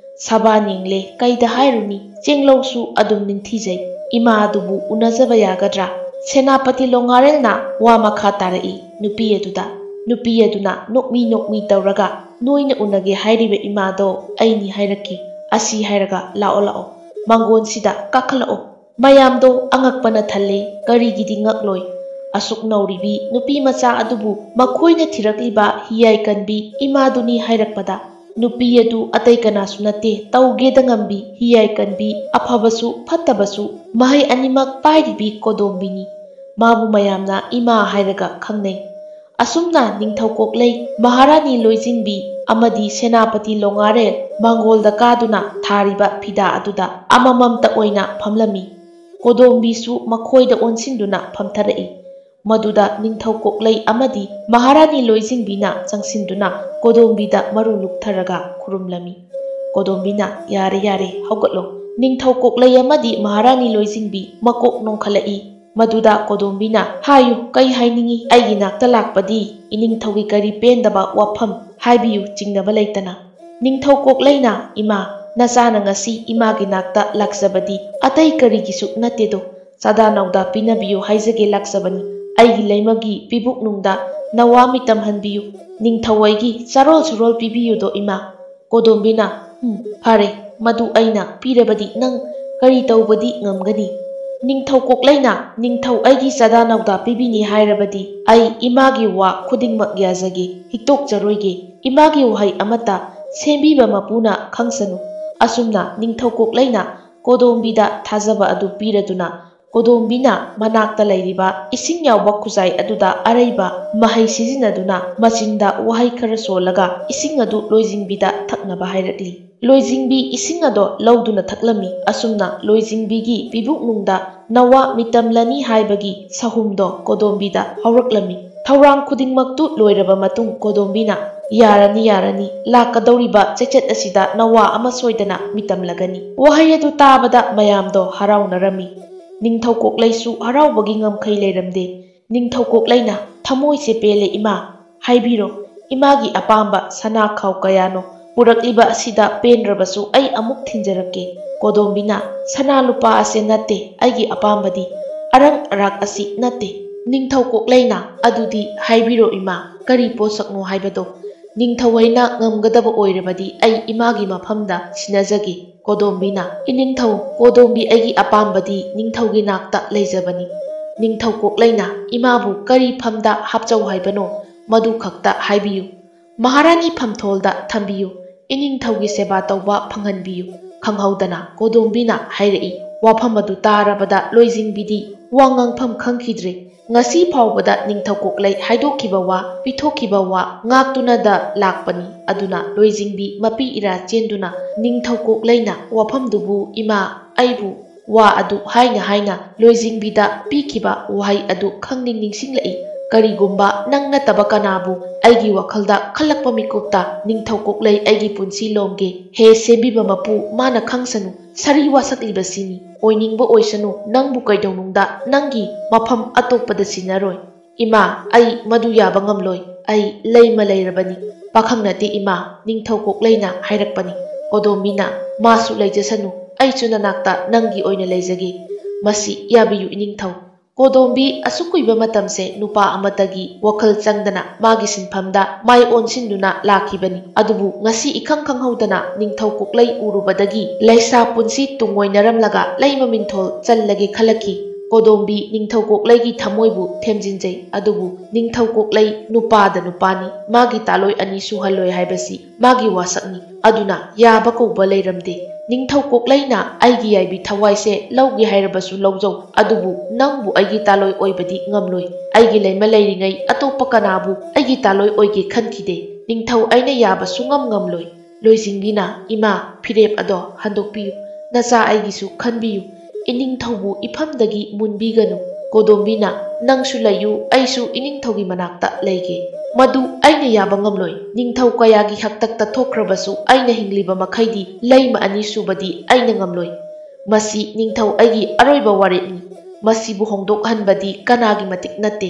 ꯁꯕꯥ ꯅꯦꯡꯂꯦ, ꯀꯩꯗ ꯍꯥꯏꯔꯨꯅꯤ, ꯆꯦꯡꯂꯧꯁꯨ ꯑꯗꯨꯝ ꯅꯤꯡꯊꯤꯖꯩ꯫ ꯏꯃꯥ ꯑꯗꯨꯕꯨ ꯎꯅꯖꯕ ꯌꯥꯒꯗ꯭ꯔꯥ? ꯁꯦꯅꯥꯄꯇꯤ ꯂꯣꯡꯉꯥꯔꯦꯜꯅ ꯋꯥ ꯃꯈꯥ ꯇꯥꯔꯛꯏ ꯅꯨꯄꯤ ꯑꯗꯨꯗ꯫ ꯅꯨꯄꯤ ꯑꯗꯨꯅ ꯅꯣꯛꯃꯤ ꯅꯣꯛꯃꯤ ꯇꯧꯔꯒ, "ꯅꯣꯏꯅ ꯎꯅꯒꯦ ꯍꯥꯏꯔꯤꯕ ꯏꯃꯥꯗꯣ ꯑꯩꯅꯤ ꯍꯥꯏꯔꯛꯈꯤ꯫ ꯑꯁꯤ ꯍꯥꯏꯔꯒ ꯂꯥꯛꯑꯣ ꯂꯥꯛꯑꯣ, ꯃꯥꯡꯒꯣꯟꯁꯤꯗ ꯀꯥꯈꯠꯂꯛꯑꯣ꯫" ꯃꯌꯥꯝꯗꯣ ꯑꯉꯛꯄꯅ ꯊꯜꯂꯦ꯫ ꯀꯔꯤꯒꯤꯗꯤ ꯉꯛꯂꯣꯏ? ꯑꯁꯨꯛ ꯅꯧꯔꯤꯕꯤ ꯅꯨꯄꯤ ꯃꯆꯥ ꯑꯗꯨꯕꯨ ꯃꯈꯣꯏꯅ ꯊꯤꯔꯛꯂꯤꯕ ꯍꯤꯌꯥꯏ ꯀꯟꯕꯤ ꯏꯃꯥꯗꯨꯅꯤ ꯍꯥꯏꯔꯛꯄꯗ, ꯅꯨꯄꯤ ꯑꯗꯨ ꯑꯇꯩ ꯀꯅꯥꯁꯨ ꯅꯠꯇꯦ, ꯇꯧꯒꯦꯗ ꯉꯝꯕꯤ, ꯍꯤꯌꯥꯏ ꯀꯟꯕꯤ, ꯑꯐꯕꯁꯨ ꯐꯠꯇꯕꯁꯨ ꯃꯍꯩ ꯑꯅꯤꯃꯛ ꯄꯥꯏꯔꯤꯕꯤ ꯀꯣꯗꯣꯝꯕꯤꯅꯤ꯫ ꯃꯥꯕꯨ ꯃꯌꯥꯝꯅ ꯏꯃꯥ ꯍꯥꯏꯔꯒ ꯈꯪꯅꯩ꯫ ꯑꯁꯨꯝꯅ ꯅꯤꯡꯊꯧ ꯀꯣꯛꯂꯩ, ꯃꯍꯥꯔꯥꯅꯤ ꯂꯣꯏꯖꯤꯡꯕꯤ ꯑꯃꯗꯤ ꯁꯦꯅꯥꯄꯇꯤ ꯂꯣꯡꯉꯥꯔꯦꯜ ꯃꯥꯡꯒꯣꯜꯗ ꯀꯥꯗꯨꯅ ꯊꯥꯔꯤꯕ ꯐꯤꯗꯥ ꯑꯗꯨꯗ ꯑꯃꯃꯝꯇ ꯑꯣꯏꯅ ꯐꯝꯂꯝꯃꯤ꯫ ꯀꯣꯗꯣꯝꯕꯤꯁꯨ ꯃꯈꯣꯏꯗ ꯑꯣꯟꯁꯤꯟꯗꯨꯅ ꯐꯝꯊꯔꯛꯏ꯫ ꯃꯗꯨꯗ ꯅꯤꯡꯊꯧ ꯀꯣꯛꯂꯩ ꯑꯃꯗꯤ ꯃꯍꯥꯔꯥꯅꯤ ꯂꯣꯏꯖꯤꯡꯕꯤꯅ ꯆꯪꯁꯤꯟꯗꯨꯅ ꯀꯣꯗꯣꯝꯕꯤꯗ ꯃꯔꯨ ꯂꯨꯛꯊꯔꯒ ꯈꯨꯔꯨꯝꯂꯝꯃꯤ꯫ ꯀꯣꯗꯣꯝꯕꯤꯅ, "ꯌꯥꯔꯦ, ꯌꯥꯔꯦ, ꯍꯧꯒꯠꯂꯣ꯫" ꯅꯤꯡꯊꯧ ꯀꯣꯛꯂꯩ ꯑꯃꯗꯤ ꯃꯍꯥꯔꯥꯅꯤ ꯂꯣꯏꯖꯤꯡꯕꯤ ꯃꯀꯣꯛ ꯅꯣꯡꯈꯠꯂꯛꯏ꯫ ꯃꯗꯨꯗ ꯀꯣꯗꯣꯝꯕꯤꯅ, "ꯍꯥꯏꯌꯨ, ꯀꯩ ꯍꯥꯏꯅꯤꯡꯉꯤ? ꯑꯩꯒꯤ ꯅꯥꯛꯇ ꯂꯥꯛꯄꯗꯤ ꯏꯅꯤꯡꯊꯧꯒꯤ ꯀꯔꯤ ꯄꯦꯟꯗꯕ ꯋꯥꯐꯝ? ꯍꯥꯏꯕꯤꯌꯨ, ꯆꯤꯡꯅꯕ ꯂꯩꯇꯅ꯫" ꯅꯤꯡꯊꯧ ꯀꯣꯛꯂꯩꯅ, "ꯏꯃꯥ, ꯅꯆꯥꯅ ꯉꯁꯤ ꯏꯃꯥꯒꯤ ꯅꯥꯛꯇ ꯂꯥꯛꯆꯕꯗꯤ ꯑꯇꯩ ꯀꯔꯤꯒꯤꯁꯨ ꯅꯠꯇꯦꯗꯣ꯫ ꯆꯥꯗꯥ ꯅꯥꯎꯗꯥ ꯄꯤꯅꯕꯤꯌꯨ ꯍꯥꯏꯖꯒꯦ ꯂꯥꯛꯆꯕꯅꯤ꯫ ꯑꯩꯒꯤ ꯂꯩꯃꯒꯤ ꯄꯤꯕꯨꯛꯅꯨꯡꯗ ꯅꯋꯥ ꯃꯤꯇꯝ ꯍꯟꯕꯤꯌꯨ꯫ ꯅꯤꯡꯊꯧ ꯑꯩꯒꯤ ꯆꯥꯔꯣꯜ ꯁꯨꯔꯣꯜ ꯄꯤꯕꯤꯌꯨꯗꯣ ꯏꯃꯥ꯫" ꯀꯣꯗꯣꯝꯕꯤꯅ, "ꯎꯝ, ꯐꯔꯦ, ꯃꯗꯨ ꯑꯩꯅ ꯄꯤꯔꯕꯗꯤ ꯅꯪ ꯀꯔꯤ ꯇꯧꯕꯗꯤ ꯉꯝꯒꯅꯤ?" ꯅꯤꯡꯊꯧ ꯀꯣꯛꯂꯩꯅ, "ꯅꯤꯡꯊꯧ ꯑꯩꯒꯤ ꯆꯥꯗꯥ ꯅꯥꯎꯗꯥ ꯄꯤꯕꯤꯅꯤ ꯍꯥꯏꯔꯕꯗꯤ ꯑꯩ ꯏꯃꯥꯒꯤ ꯋꯥ ꯈꯨꯗꯤꯡꯃꯛ ꯌꯥꯖꯒꯦ, ꯍꯤꯛꯇꯣꯛꯆꯔꯣꯏꯒꯦ꯫ ꯏꯃꯥꯒꯤ ꯋꯥꯍꯩ ꯑꯃꯠꯇ ꯁꯦꯝꯕꯤꯕ ꯃꯄꯨꯅ ꯈꯪꯁꯅꯨ꯫" ꯑꯁꯨꯝꯅ ꯅꯤꯡꯊꯧ ꯀꯣꯛꯂꯩꯅ ꯀꯣꯗꯣꯝꯕꯤꯗ ꯊꯥꯖꯕ ꯑꯗꯨ ꯄꯤꯔꯗꯨꯅ, ꯀꯣꯗꯣꯝꯕꯤꯅ ꯃꯅꯥꯛꯇ ꯂꯩꯔꯤꯕ ꯏꯁꯤꯡ ꯌꯥꯎꯕ ꯈꯨꯖꯥꯏ ꯑꯗꯨꯗ ꯑꯔꯩꯕ ꯃꯍꯩ ꯁꯤꯖꯤꯟꯅꯗꯨꯅ, ꯃꯆꯤꯟꯗ ꯋꯥꯍꯩ ꯈꯔ ꯁꯣꯜꯂꯒ ꯏꯁꯤꯡ ꯑꯗꯨ ꯂꯣꯏꯖꯤꯡꯕꯤꯗ ꯊꯛꯅꯕ ꯍꯥꯏꯔꯛꯂꯤ꯫ ꯂꯣꯏꯖꯤꯡꯕꯤ ꯏꯁꯤꯡ ꯑꯗꯣ ꯂꯧꯗꯨꯅ ꯊꯛꯂꯝꯃꯤ꯫ ꯑꯁꯨꯝꯅ ꯂꯣꯏꯖꯤꯡꯕꯤꯒꯤ ꯄꯤꯕꯨꯛꯅꯨꯡꯗ ꯅꯋꯥ ꯃꯤꯇꯝꯂꯅꯤ ꯍꯥꯏꯕꯒꯤ ꯁꯍꯨꯝꯗꯣ ꯀꯣꯗꯣꯝꯕꯤꯗ ꯍꯧꯔꯛꯂꯝꯃꯤ꯫ ꯊꯧꯔꯥꯡ ꯈꯨꯗꯤꯡꯃꯛꯇꯨ ꯂꯣꯏꯔꯕ ꯃꯇꯨꯡ ꯀꯣꯗꯣꯝꯕꯤꯅ, "ꯌꯥꯔꯅꯤ, ꯌꯥꯔꯅꯤ, ꯂꯥꯛꯀꯗꯧꯔꯤꯕ ꯆꯩꯆꯠ ꯑꯁꯤꯗ ꯅꯋꯥ ꯑꯃ ꯁꯣꯏꯗꯅ ꯃꯤꯇꯝꯂꯒꯅꯤ꯫" ꯋꯥꯍꯩ ꯑꯗꯨ ꯇꯥꯕꯗ ꯃꯌꯥꯝꯗꯣ ꯍꯔꯥꯎꯅꯔꯝꯃꯤ꯫ ꯅꯤꯡꯊꯧ ꯀꯣꯛꯂꯩꯁꯨ ꯍꯔꯥꯎꯕꯒꯤ ꯉꯝꯈꯩ ꯂꯩꯔꯝꯗꯦ꯫ ꯅꯤꯡꯊꯧ ꯀꯣꯛꯂꯩꯅ, "ꯊꯃꯣꯏꯁꯦ ꯄꯦꯜꯂꯦ ꯏꯃꯥ꯫ ꯍꯥꯏꯕꯤꯔꯣ, ꯏꯃꯥꯒꯤ ꯑꯄꯥꯝꯕ ꯁꯅꯥ ꯈꯥꯎ ꯀꯌꯥꯅꯣ ꯄꯨꯔꯛꯂꯤꯕ ꯑꯁꯤꯗ ꯄꯦꯟꯗ꯭ꯔꯕꯁꯨ ꯑꯩ ꯑꯃꯨꯛ ꯊꯤꯟꯖꯔꯛꯀꯦ꯫" ꯀꯣꯗꯣꯝꯕꯤꯅ, "ꯁꯅꯥ ꯂꯨꯄꯥ ꯑꯁꯦ ꯅꯠꯇꯦ ꯑꯩꯒꯤ ꯑꯄꯥꯝꯕꯗꯤ, ꯑꯔꯪ ꯑꯔꯥꯛ ꯑꯁꯤ ꯅꯠꯇꯦ꯫" ꯅꯤꯡꯊꯧ ꯀꯣꯛꯂꯩꯅ, "ꯑꯗꯨꯗꯤ ꯍꯥꯏꯕꯤꯔꯣ ꯏꯃꯥ, ꯀꯔꯤ ꯄꯣꯠꯁꯛꯅꯣ ꯍꯥꯏꯕꯗꯣ? ꯅꯤꯡꯊꯧ ꯑꯩꯅ ꯉꯝꯒꯗꯕ ꯑꯣꯏꯔꯕꯗꯤ ꯑꯩ ꯏꯃꯥꯒꯤ ꯃꯐꯝꯗ ꯁꯤꯟꯅꯖꯒꯦ꯫" ꯀꯣꯗꯣꯝꯕꯤꯅ, "ꯏꯅꯤꯡꯊꯧ, ꯀꯣꯗꯣꯝꯕꯤ ꯑꯩꯒꯤ ꯑꯄꯥꯝꯕꯗꯤ ꯅꯤꯡꯊꯧꯒꯤ ꯅꯥꯛꯇ ꯂꯩꯖꯕꯅꯤ꯫" ꯅꯤꯡꯊꯧ ꯀꯣꯛꯂꯩꯅ, "ꯏꯃꯥꯕꯨ ꯀꯔꯤ ꯐꯝꯗ ꯍꯥꯞꯆꯧ ꯍꯥꯏꯕꯅꯣ, ꯃꯗꯨ ꯈꯛꯇ ꯍꯥꯏꯕꯤꯌꯨ꯫" "ꯃꯍꯥꯔꯥꯅꯤ ꯐꯝꯊꯣꯜꯗ ꯊꯝꯕꯤꯌꯨ, ꯏꯅꯤꯡꯊꯧꯒꯤ ꯁꯦꯕꯥ ꯇꯧꯕ ꯐꯪꯍꯟꯕꯤꯌꯨ꯫" ꯈꯪꯍꯧꯗꯅ ꯀꯣꯗꯣꯝꯕꯤꯅ ꯍꯥꯏꯔꯛꯏ꯫ ꯋꯥꯐꯝ ꯑꯗꯨ ꯇꯥꯔꯕꯗ ꯂꯣꯏꯖꯤꯡꯕꯤꯗꯤ ꯋꯥ ꯉꯥꯡꯐꯝ ꯈꯪꯈꯤꯗ꯭ꯔꯦ꯫ ꯉꯁꯤ ꯐꯥꯎꯕꯗ ꯅꯤꯡꯊꯧ ꯀꯣꯛꯂꯩ ꯍꯥꯏꯗꯣꯛꯈꯤꯕ ꯋꯥ, ꯄꯤꯊꯣꯛꯈꯤꯕ ꯋꯥ ꯉꯥꯛꯇꯨꯅꯗ ꯂꯥꯛꯄꯅꯤ꯫ ꯑꯗꯨꯅ ꯂꯣꯏꯖꯤꯡꯕꯤ ꯃꯄꯤ ꯏꯔꯥ ꯆꯦꯟꯗꯨꯅ ꯅꯤꯡꯊꯧ ꯀꯣꯛꯂꯩꯅ ꯋꯥꯐꯝꯗꯨꯕꯨ, "ꯏꯃꯥ, ꯑꯩꯕꯨ" ꯋꯥ ꯑꯗꯨ ꯍꯥꯏꯅ ꯍꯥꯏꯅ ꯂꯣꯏꯖꯤꯡꯕꯤꯗ ꯄꯤꯈꯤꯕ ꯋꯥꯍꯩ ꯑꯗꯨ ꯈꯪꯅꯤꯡ ꯅꯤꯡꯁꯤꯡꯂꯛꯏ꯫ "ꯀꯔꯤꯒꯨꯝꯕ ꯅꯪ ꯅꯠꯇꯕ ꯀꯅꯥꯕꯨ ꯑꯩꯒꯤ ꯋꯥꯈꯜꯗ ꯈꯜꯂꯛꯄ ꯃꯤꯀꯨꯞꯇ ꯅꯤꯡꯊꯧ ꯀꯣꯛꯂꯩ ꯑꯩꯒꯤ ꯄꯨꯟꯁꯤ ꯂꯣꯝꯒꯦ꯫ ꯍꯦ ꯁꯦꯝꯕꯤꯕ ꯃꯄꯨ, ꯃꯥꯅ ꯈꯪꯁꯅꯨ, ꯁꯥꯔꯤ ꯋꯥꯁꯛꯂꯤꯕꯁꯤꯅꯤ꯫ ꯑꯣꯏꯅꯤꯡꯕ ꯑꯣꯏꯁꯅꯨ, ꯅꯪꯕꯨ ꯀꯩꯗꯧꯅꯨꯡꯗ ꯅꯪꯒꯤ ꯃꯐꯝ ꯑꯇꯣꯞꯄꯗ ꯁꯤꯟꯅꯔꯣꯏ꯫" "ꯏꯃꯥ, ꯑꯩ ꯃꯗꯨ ꯌꯥꯕ ꯉꯝꯂꯣꯏ꯫ ꯑꯩ ꯂꯩꯃ ꯂꯩꯔꯕꯅꯤ꯫" "ꯄꯥꯈꯪ ꯅꯠꯇꯦ ꯏꯃꯥ, ꯅꯤꯡꯊꯧ ꯀꯣꯛꯂꯩꯅ ꯍꯥꯏꯔꯛꯄꯅꯤ꯫" ꯀꯣꯗꯣꯝꯕꯤꯅ, "ꯃꯥꯁꯨ ꯂꯩꯖꯁꯅꯨ, ꯑꯩꯁꯨ ꯅꯅꯥꯛꯇ ꯅꯪꯒꯤ ꯑꯣꯏꯅ ꯂꯩꯖꯒꯦ꯫" "ꯃꯁꯤ ꯌꯥꯕꯤꯌꯨ ꯏꯅꯤꯡꯊꯧ꯫" ꯀꯣꯗꯣꯝꯕꯤ ꯑꯁꯨꯛ ꯀꯨꯏꯕ ꯃꯇꯝꯁꯦ ꯅꯨꯄꯥ ꯑꯃꯠꯇꯒꯤ ꯋꯥꯈꯜ ꯆꯪꯗꯅ ꯃꯥꯒꯤ ꯁꯤꯟꯐꯝꯗ ꯃꯥꯏ ꯑꯣꯟꯁꯤꯟꯗꯨꯅ ꯂꯥꯛꯈꯤꯕꯅꯤ꯫ ꯑꯗꯨꯕꯨ ꯉꯁꯤ ꯏꯈꯪ ꯈꯪꯍꯧꯗꯅ ꯅꯤꯡꯊꯧ ꯀꯣꯛꯂꯩ ꯎꯔꯨꯕꯗꯒꯤ ꯂꯩꯁꯥ ꯄꯨꯟꯁꯤ ꯇꯨꯡꯑꯣꯏꯅꯔꯝꯂꯒ ꯂꯩꯃ ꯃꯤꯡꯊꯣꯜ ꯆꯜꯂꯒꯦ ꯈꯜꯂꯛꯈꯤ꯫ ꯀꯣꯗꯣꯝꯕꯤ ꯅꯤꯡꯊꯧ ꯀꯣꯛꯂꯩꯒꯤ ꯊꯃꯣꯏꯕꯨ ꯊꯦꯝꯖꯤꯟꯖꯩ, ꯑꯗꯨꯕꯨ ꯅꯤꯡꯊꯧ ꯀꯣꯛꯂꯩ ꯅꯨꯄꯥꯗ ꯅꯨꯄꯥꯅꯤ, ꯃꯥꯒꯤ ꯇꯥꯂꯣꯏ ꯑꯅꯤ ꯁꯨꯍꯜꯂꯣꯏ ꯍꯥꯏꯕꯁꯤ ꯃꯥꯒꯤ ꯋꯥꯁꯛꯅꯤ꯫ ꯑꯗꯨꯅ ꯌꯥꯕ ꯀꯧꯕ ꯂꯩꯔꯝꯗꯦ꯫ "ꯅꯤꯡꯊꯧ ꯀꯣꯛꯂꯩꯅ ꯑꯩꯒꯤ ꯌꯥꯏꯕꯤ ꯊꯋꯥꯏꯁꯦ ꯂꯧꯒꯦ ꯍꯥꯏꯔꯕꯁꯨ ꯂꯧꯖꯧ, ꯑꯗꯨꯕꯨ ꯅꯪꯕꯨ ꯑꯩꯒꯤ ꯇꯥꯂꯣꯏ ꯑꯣꯏꯕꯗꯤ ꯉꯝꯂꯣꯏ꯫ ꯑꯩꯒꯤ ꯂꯩꯃ ꯂꯩꯔꯤꯉꯩ ꯑꯇꯣꯞꯄ ꯀꯅꯥꯕꯨ ꯑꯩꯒꯤ ꯇꯥꯂꯣꯏ ꯑꯣꯏꯒꯦ ꯈꯟꯈꯤꯗꯦ꯫ ꯅꯤꯡꯊꯧ ꯑꯩꯅ ꯌꯥꯕ ꯁꯨꯡꯉꯝ ꯉꯝꯂꯣꯏ꯫" ꯂꯣꯏꯖꯤꯡꯕꯤꯅ, "ꯏꯃꯥ, ꯐꯤꯔꯦꯞ ꯑꯗꯣ ꯍꯟꯗꯣꯛꯄꯤꯌꯨ꯫ ꯅꯆꯥ ꯑꯩꯒꯤꯁꯨ ꯈꯟꯕꯤꯌꯨ꯫ ꯏꯅꯤꯡꯊꯧꯕꯨ ꯏꯐꯝꯗꯒꯤ ꯃꯨꯟꯕꯤꯒꯅꯨ꯫" ꯀꯣꯗꯣꯝꯕꯤꯅ, "ꯅꯪꯁꯨ ꯂꯩꯌꯨ, ꯑꯩꯁꯨ ꯏꯅꯤꯡꯊꯧꯒꯤ ꯃꯅꯥꯛꯇ ꯂꯩꯒꯦ꯫" "ꯃꯗꯨ ꯑꯩꯅ ꯌꯥꯕ ꯉꯝꯂꯣꯏ꯫ ꯅꯤꯡꯊꯧ ꯀꯌꯥꯒꯤ ꯍꯥꯛꯇꯛꯇ ꯊꯣꯛꯈ꯭ꯔꯕꯁꯨ ꯑꯩꯅ ꯍꯤꯡꯂꯤꯕ ꯃꯈꯩꯗꯤ ꯂꯩꯃ ꯑꯅꯤ ꯁꯨꯕꯗꯤ ꯑꯩꯅ ꯉꯝꯂꯣꯏ꯫ ꯃꯁꯤ ꯅꯤꯡꯊꯧ ꯑꯩꯒꯤ ꯑꯔꯣꯏꯕ ꯋꯥꯔꯦꯞꯅꯤ꯫ ꯃꯁꯤꯕꯨ ꯍꯣꯡꯗꯣꯛꯍꯟꯕꯗꯤ ꯀꯅꯥꯒꯤ ꯃꯇꯤꯛ ꯅꯠꯇꯦ꯫"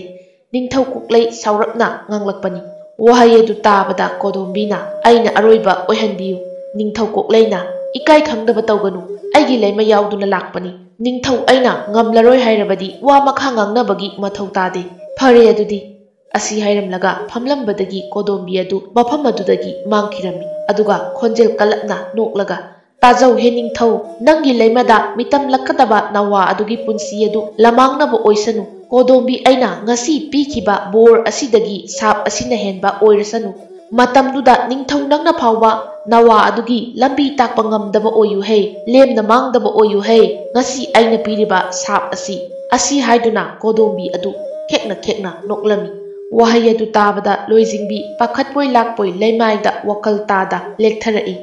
ꯅꯤꯡꯊꯧ ꯀꯣꯛꯂꯩ ꯁꯥꯎꯔꯞꯅ ꯉꯥꯡꯂꯛꯄꯅꯤ꯫ ꯋꯥꯍꯩ ꯑꯗꯨ ꯇꯥꯕꯗ ꯀꯣꯗꯣꯝꯕꯤꯅ, "ꯑꯩꯅ ꯑꯔꯣꯏꯕ ꯑꯣꯏꯍꯟꯕꯤꯌꯨ꯫" ꯅꯤꯡꯊꯧ ꯀꯣꯛꯂꯩꯅ, "ꯏꯀꯥꯏ ꯈꯪꯗꯕ ꯇꯧꯒꯅꯨ, ꯑꯩꯒꯤ ꯂꯩꯃ ꯌꯥꯎꯗꯨꯅ ꯂꯥꯛꯄꯅꯤ꯫ ꯅꯤꯡꯊꯧ ꯑꯩꯅ ꯉꯝꯂꯔꯣꯏ ꯍꯥꯏꯔꯕꯗꯤ ꯋꯥ ꯃꯈꯥ ꯉꯥꯡꯅꯕꯒꯤ ꯃꯊꯧ ꯇꯥꯗꯦ꯫ ꯐꯔꯦ ꯑꯗꯨꯗꯤ꯫" ꯑꯁꯤ ꯍꯥꯏꯔꯝꯂꯒ ꯐꯝꯂꯝꯕꯗꯒꯤ ꯀꯣꯗꯣꯝꯕꯤ ꯑꯗꯨ ꯃꯐꯝ ꯑꯗꯨꯗꯒꯤ ꯃꯥꯡꯈꯤꯔꯝꯃꯤ꯫ ꯑꯗꯨꯒ ꯈꯣꯟꯖꯦꯜ ꯀꯜꯂꯛꯅ ꯅꯣꯛꯂꯒ, "ꯇꯥꯖꯧ ꯍꯦ ꯅꯤꯡꯊꯧ, ꯅꯪꯒꯤ ꯂꯩꯃꯗ ꯃꯤꯇꯝꯂꯛꯀꯗꯕ ꯅꯋꯥ ꯑꯗꯨꯒꯤ ꯄꯨꯟꯁꯤ ꯑꯗꯨ ꯂꯃꯥꯡꯅꯕ ꯑꯣꯏꯁꯅꯨ꯫ ꯀꯣꯗꯣꯝꯕꯤ ꯑꯩꯅ ꯉꯁꯤ ꯄꯤꯈꯤꯕ ꯕꯣꯔ ꯑꯁꯤꯗꯒꯤ ꯁꯥꯞ ꯑꯁꯤꯅ ꯍꯦꯟꯕ ꯑꯣꯏꯔꯁꯅꯨ꯫ ꯃꯇꯝꯗꯨꯗ ꯅꯤꯡꯊꯧ ꯅꯪꯅ ꯐꯥꯎꯕ ꯅꯋꯥ ꯑꯗꯨꯒꯤ ꯂꯝꯕꯤ ꯇꯥꯛꯄ ꯉꯝꯗꯕ ꯑꯣꯏꯌꯨ ꯍꯦ, ꯂꯦꯝꯅ ꯃꯥꯡꯗꯕ ꯑꯣꯏꯌꯨ ꯍꯦ, ꯉꯁꯤ ꯑꯩꯅ ꯄꯤꯔꯤꯕ ꯁꯥꯞ ꯑꯁꯤ꯫" ꯑꯁꯤ ꯍꯥꯏꯗꯨꯅ ꯀꯣꯗꯣꯝꯕꯤ ꯑꯗꯨ ꯈꯦꯛꯅ ꯈꯦꯛꯅ ꯅꯣꯛꯂꯝꯃꯤ꯫ ꯋꯥꯍꯩ ꯑꯗꯨ ꯇꯥꯕꯗ ꯂꯣꯏꯖꯤꯡꯕꯤ ꯄꯥꯈꯠꯄꯣꯏ ꯂꯥꯛꯄꯣꯏ ꯂꯩꯃꯥꯏꯗ ꯋꯥꯈꯜ ꯇꯥꯗ ꯂꯦꯛꯊꯔꯛꯏ꯫